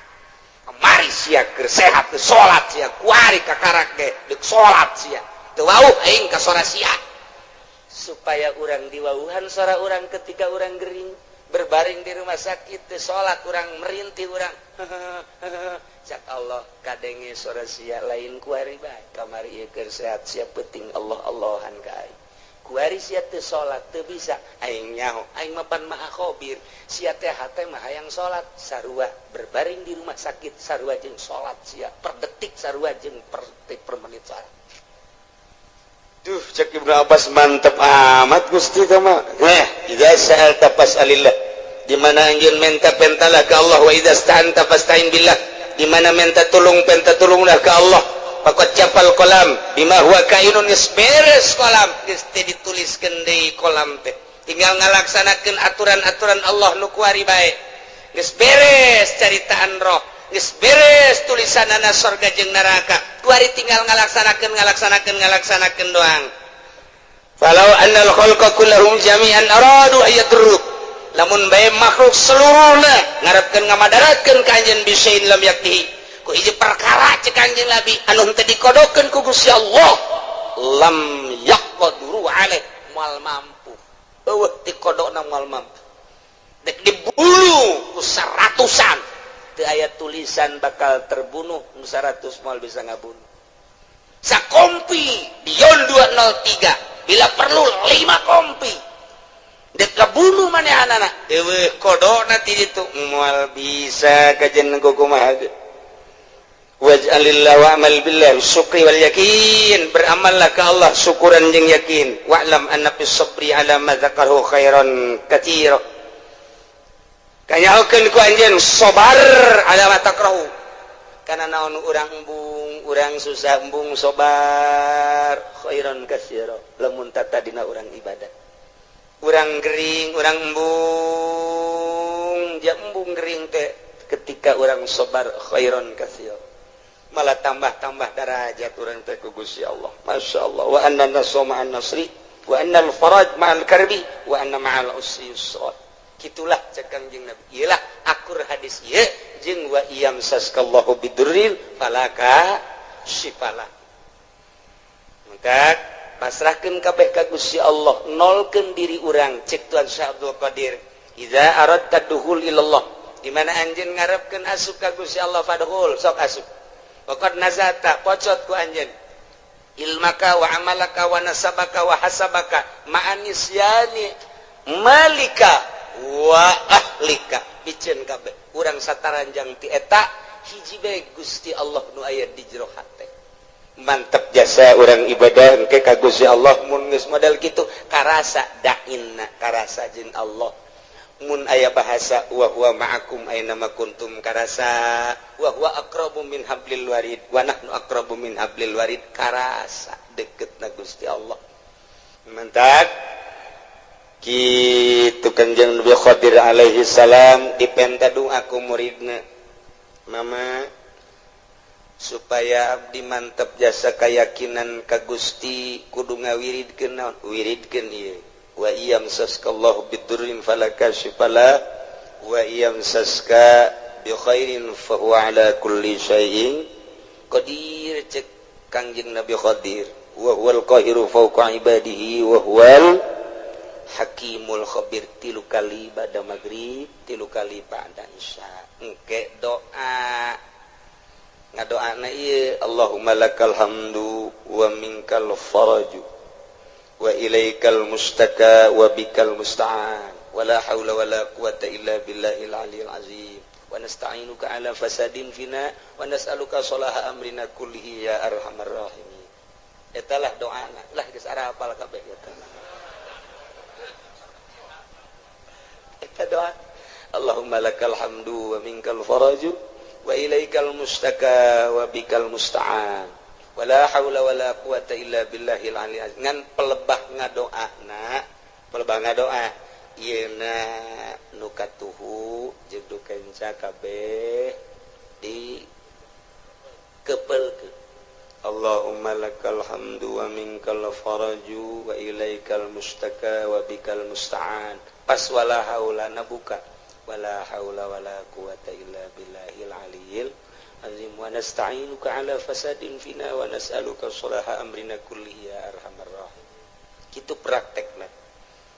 Kemari sia keur sehat teu salat sia, kuari kakarak ge deuk salat sia. Teu wawuh aing ka sora sia. Supaya urang diwawuhan sora urang ketika urang gering, berbaring di rumah sakit teu salat urang merintih urang. Cak Allah kadenge sora sia lain kuari bae. Kamari ieu keur sehat sia peuting Allah Allahan ka aing. Kuari sia teu salat teu bisa aing nyaho aing mah pan maha khabir sia teh hate mah hayang salat sarua berbaring di rumah sakit sarua jeung salat sia per detik sarua jeung per detik per menit salat. Duh cek Ibnu Abbas mantep amat Gusti teh mah. Idza sa'alta fas'alillah, di mana anjeun menta pentalah ka Allah, wa idza sta'anta fasta'in billah, di mana menta tulung penta tulunglah ka Allah. Pakot capal kolam bima huwa kainun geus beres kolam geus teu dituliskeun deui kolam teh tinggal ngalaksanakeun aturan-aturan Allah nu kuari bae geus beres caritaan roh geus beres tulisanana sorga jeung neraka kuari tinggal ngalaksanakeun ngalaksanakeun ngalaksanakeun doang. Falau annal khalqa kullahum jami'an aradu ayadruk, lamun bae makhluk seluruhna ngarepkeun ngamadaratkeun ka anjeun bisain lam yaktihi ku hiji perkara cek Kanjeng Nabi anu henteu dikodokeun ku Gusti Allah lam yaqduru alaih moal mampu eueuh dikodokna moal mampu dek dibunuh ku seratusan teu aya tulisan bakal terbunuh ku 100 moal bisa ngabunuh sakompi Dion 203 bila perlu 5 kompi dek ngabunuh manehanana eueuh kodokna ti ditu moal bisa kajen kumaha ge. Waj'alillah wa'mal billah syukri wal yakin, beramallah ke Allah syukuran jeung yakin. Wa'lam anna fis sabri ala ma dzakarahu khairan katsira, kanyahokeun ku anjeun sabar ala ma takrahu, kana naon urang embung urang susah embung sabar khairan katsira lamun tatadina urang ibadah urang gering urang embung ja embung gering teh ketika urang sabar khairan katsira malah tambah-tambah darajat urang teh ku Gusti Allah. Masya Allah. Wa anna nasra ma'an nasri wa annal faraj ma'al karbi wa anna ma'al usri yusra. Kitulah cek Kangjeng Nabi. Iyalah akur hadis ieu jeung wa iyamsaskallahu bidurrin falaka syifala. Maka pasrahkeun kabeh ka Gusti Allah, nolkeun diri urang cek Tuan Syekh Abdul Qadir. Idza aradta dukhul ilallah, di mana anjeun ngarepkeun asup ka Gusti Allah fadkhul, sok asup. Waqad nazata pocot ku anjeun ilmaka wa amalaka wa nasabaka wa hasabaka ma'anisyani malika wa ahlika piceun kabeh urang sataranjang ti eta hiji bae Gusti Allah nu aya di jero hate. Mantep jasa urang ibadah engke ka Gusti Allah mun geus model kitu karasa dainna karasa jeung Allah. Mun aya bahasa wa huwa ma'akum aina ma kuntum karasa wa huwa aqrabu min hablil warid wa nahnu aqrabu min hablil warid karasa deketna Gusti Allah. Mantap kitu Kanjeng Nabi Khadir alaihi salam dipenta doa ku muridna. Mama supaya abdi mantep jasa keyakinan ka Gusti kudu ngawiridkeun naon wiridkeun ieu wa iyam saskallahu bidurrin falakashifala wa iyam saska bi khairin fa huwa ala kulli syai'in qadir. Cek Kangjeng Nabi Khadir wa huwal qahiru fawqa ibadihi wa huwal hakimul khabir. Tilu kali ba'da maghrib, tilu kali ba'da isya. Engke doa ngadoana ieu Allahumma lakal hamdu wa minkal faraju wa ilaikal mustaka wa bikal musta'an wa la haula wa la quwata illa billahil aliyil azim wa nasta'inuka ala fasadin fina wa nas'aluka salaha amrina kullihi ya arhamar rahimin. Eta lah doana lah geus arapal kabeh eta. Eta doa Allahumma lakal hamdu wa minkal faraju wa ilaikal mustaka wa bikal musta'an wa la haula wa la quwata illa billahil aliyil azim. Ngan pelebah ngadoana, pelebah ngadoa ieuna nu katuhu jeung nu kenca kabeh di kepelkeun. Allahumma lakal hamdu wa minkal faraju wa ilaikal mustaka wa bikal musta'an. Pas wala haula na buka wala haula wala quwata illa billahil aliyil azim wa nasta'inuka ala fasadin fina wa nas'aluka salaha amrina kullihi ya arhamar rahimin. Kitu praktekna.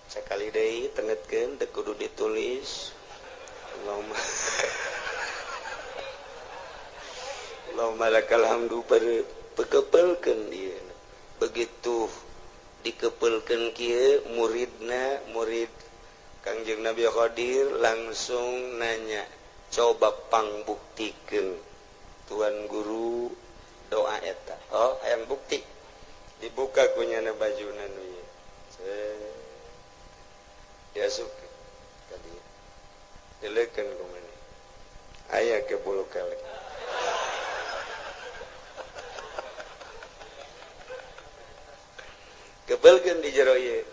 Sakali deui tengetkeun teu kudu ditulis. Allahumma Allahumma lakal hamdu pekepelkeun ieu. Begitu dikepelkeun kieu muridna, murid Kangjeng Nabi Khadir langsung nanya, coba pangbuktikeun tuan guru doa eta. Oh, hayang bukti. Dibuka kunyana bajuna nu ieu. Diasupkeun ka dieu. Dileukeun ku maneh. Aya ke bulu kelek. Kepelkeun di jero ieu.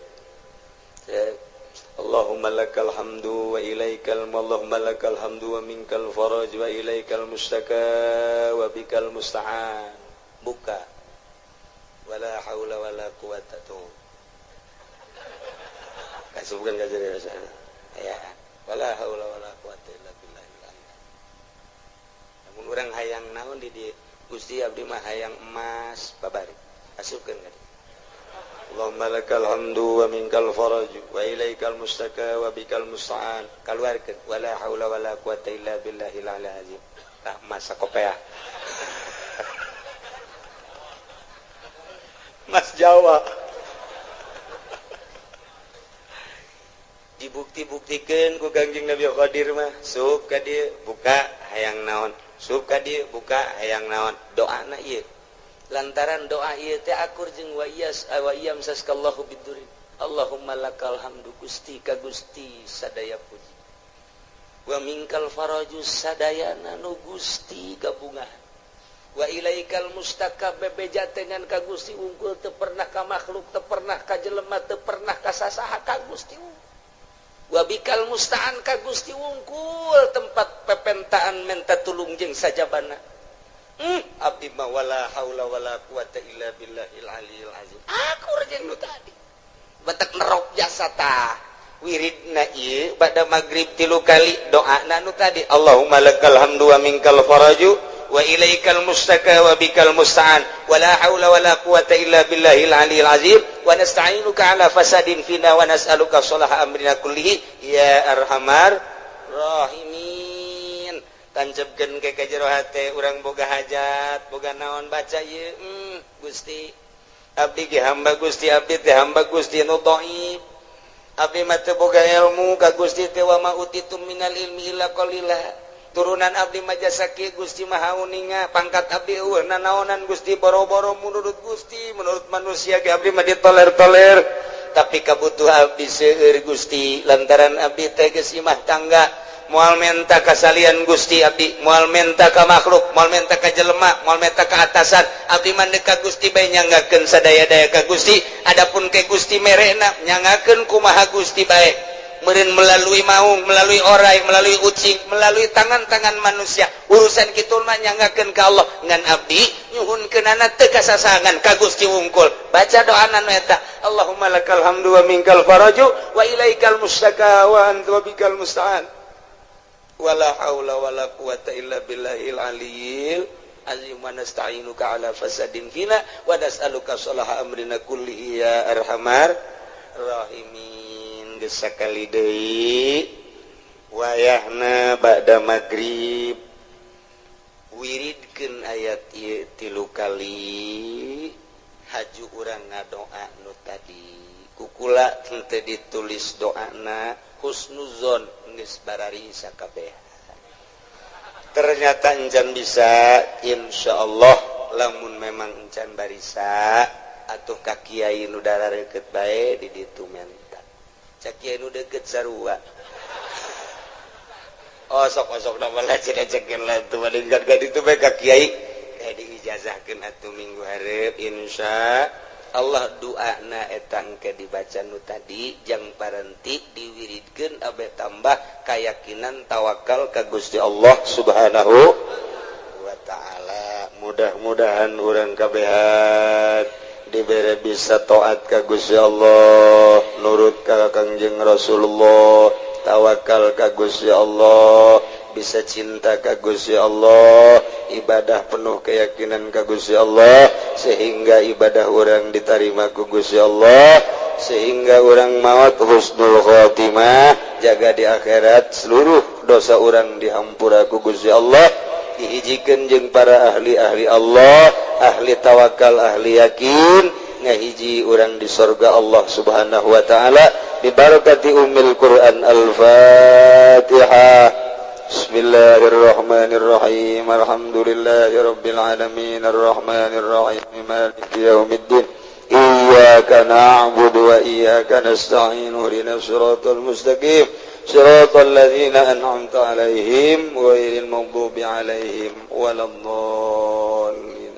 Allahumma lakal hamdu wa ilaikal Allahumma lakal hamdu wa minkal faraj wa ilaikal mustaka wa bikal musta'an. Buka. Wala haula wala quwata tuh. Kasubkeun ka jero sana. Ya, wala haula wala quwata illa billahil azim. Lamun urang hayang naon di dieu? Gusti abdi mah hayang emas babari. Asupkeun ka dieu. Allahumma lakal hamdu wa minkal faraj wa ilaikal mustaka wa bikal musta'an. Kaluarkeun wala haula wala quwata illa billahil aliyil azim. Tah masa kopeah. Mas Jawa. Dibukti-buktikeun ku Kangjeng Nabi Khadir mah, sup ka dieu buka hayang naon, sup ka dieu buka hayang naon. Doana ieu. Lantaran doa ieu teh akur jeung wa iyas wa iyam saskallahu bidurin. Allahumma lakal hamdu Gusti ka Gusti sadaya puji. Wa minkal faraju sadayana nu Gusti gabungan. Wa ilaikal mustaka bebeja dengan ka Gusti unggul teu pernah ka makhluk, teu pernah ka jelema, teu pernah ka sasaha ka Gusti. Wa bikal musta'an ka Gusti unggul tempat pepentaan menta tulung jeung sajabana. Abdi mah wala haula wala quwata illa billahil aliyil azim. Aku jeung nu tadi. Batak nerok jasa tah. Wiridna ieu bada magrib tilu kali doana nu tadi. Allahumma lakal hamdu wa minkal faraju wa ilaikal mustaka wa bikal musta'an wala haula wala quwata illa billahil aliyil azim wa nasta'inuka ala fasadin fina wa nas'aluka salaha amrina kullihi ya arhamar rahimin. Tanjebkeun ke ka jero hate urang boga hajat boga naon baca ieu. Gusti abdi ge hamba Gusti, abdi teh hamba Gusti nu dhaif, abdi mah teu boga ilmu ka Gusti teh wa ma utitum minal ilmi illa qalila. Turunan abdi mah jasa kieu Gusti Maha Uninga, pangkat abdi eueuh nanaonan Gusti, boro-boro menurut Gusti, menurut manusia ge abdi mah ditoler-toler, tapi kabutuh abdi seueur Gusti lantaran abdi teh geus imah tangga. Moal menta kasalian Gusti abdi, moal menta ka makhluk, moal menta ka jelema, moal menta ka atasan, abdi mah ka Gusti bae nyanggakeun sadaya-daya ka Gusti. Adapun ke Gusti merena nyangakeun kumaha Gusti bae. Meureun melalui maung, melalui orai, melalui ucing, melalui tangan-tangan manusia. Urusan kitu mah nyanggakeun ka Allah. Ngan abdi nyuhunkeunana teu kasasangan ka Gusti wungkul. Baca doana nu eta, Allahumma lakal hamdu wa minkal faraju wa ilaikal mustaka wa anta bikal musta'an. Wala haula wala quwata illa billahil aliyil azim wa nasta'inuka ala fasadin fina wa nas'aluka salaha amrina kullihi ya arhamar rahimin. Geus sakali deui wayahna ba'da magrib wiridkeun ayat ieu 3 kali haju urang ngadoa nu tadi kukula henteu ditulis doana husnuzon geus bararisa kabeh. Ternyata encan bisa, insyaallah lamun memang encan barisa atuh ka kiai nu darareukeut bae di ditu menta. Cak kiai nu deukeut sarua. Osok-osok na malah cenah-cekeun lah tuh malingkat ka ditu bae ka kiai kayak diijazahkeun atuh minggu hareup insya Allah doana eta engke dibaca nu tadi jang parenti diwiridkeun abe tambah keyakinan tawakal ka Gusti Allah Subhanahu wa taala. Mudah-mudahan urang kabehan dibere bisa taat ka Gusti Allah, nurut ka Kangjeng Rasulullah, tawakal ka Gusti Allah, bisa cinta ka Gusti Allah, ibadah penuh keyakinan ka Gusti Allah sehingga ibadah orang diterima ku Gusti Allah, sehingga orang maut husnul khotimah, jaga di akhirat seluruh dosa orang dihampura ku Gusti Allah, dihijikeun jeung para ahli-ahli Allah, ahli tawakal, ahli yakin, ngahiji orang di sorga Allah Subhanahu wa taala bibarakati ummil Quran. Al-Fatihah. Bismillahirrahmanirrahim. Alhamdulillahirabbil alamin arrahmanir rahim maliki yaumiddin. Iyyaka na'budu wa iyyaka nasta'in ihdinas siratal mustaqim siratal ladzina an'amta 'alaihim ghairil maghdubi 'alaihim waladdallin.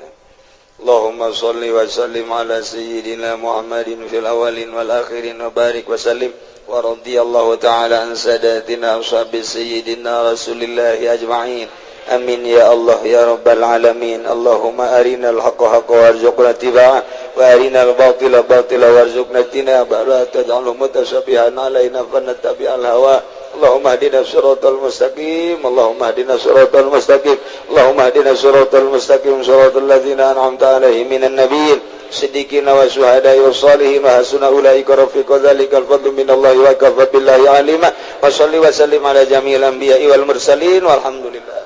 Allahumma shalli wa sallim ala sayyidina Muhammadin fil awwalin wal akhirin wa barik wa sallim. Wa radiyallahu ta'ala an sadatina ashabi sayyidina Rasulillahi ajma'in. Amin ya Allah ya rabbal alamin. Allahumma arinal haqqa haqqa warzuqna ittiba'ah wa arinal batila batila warzuqna ijtinabah la taj'alhu mutasyabihan alaina fanattabi'al hawa. Allahumma hdina siratal mustaqim. Allahumma hdina siratal mustaqim. Allahumma hdina siratal mustaqim siratal ladzina an'amta alaihim minan nabiyyin siddiqina wa syuhada'i wa shalihin wa hasuna ulaika rafiqa dzalikal fadlu minallahi wa kafa billahi alima. Wa shalli wa sallim ala jami'il anbiya'i wal mursalin walhamdulillah.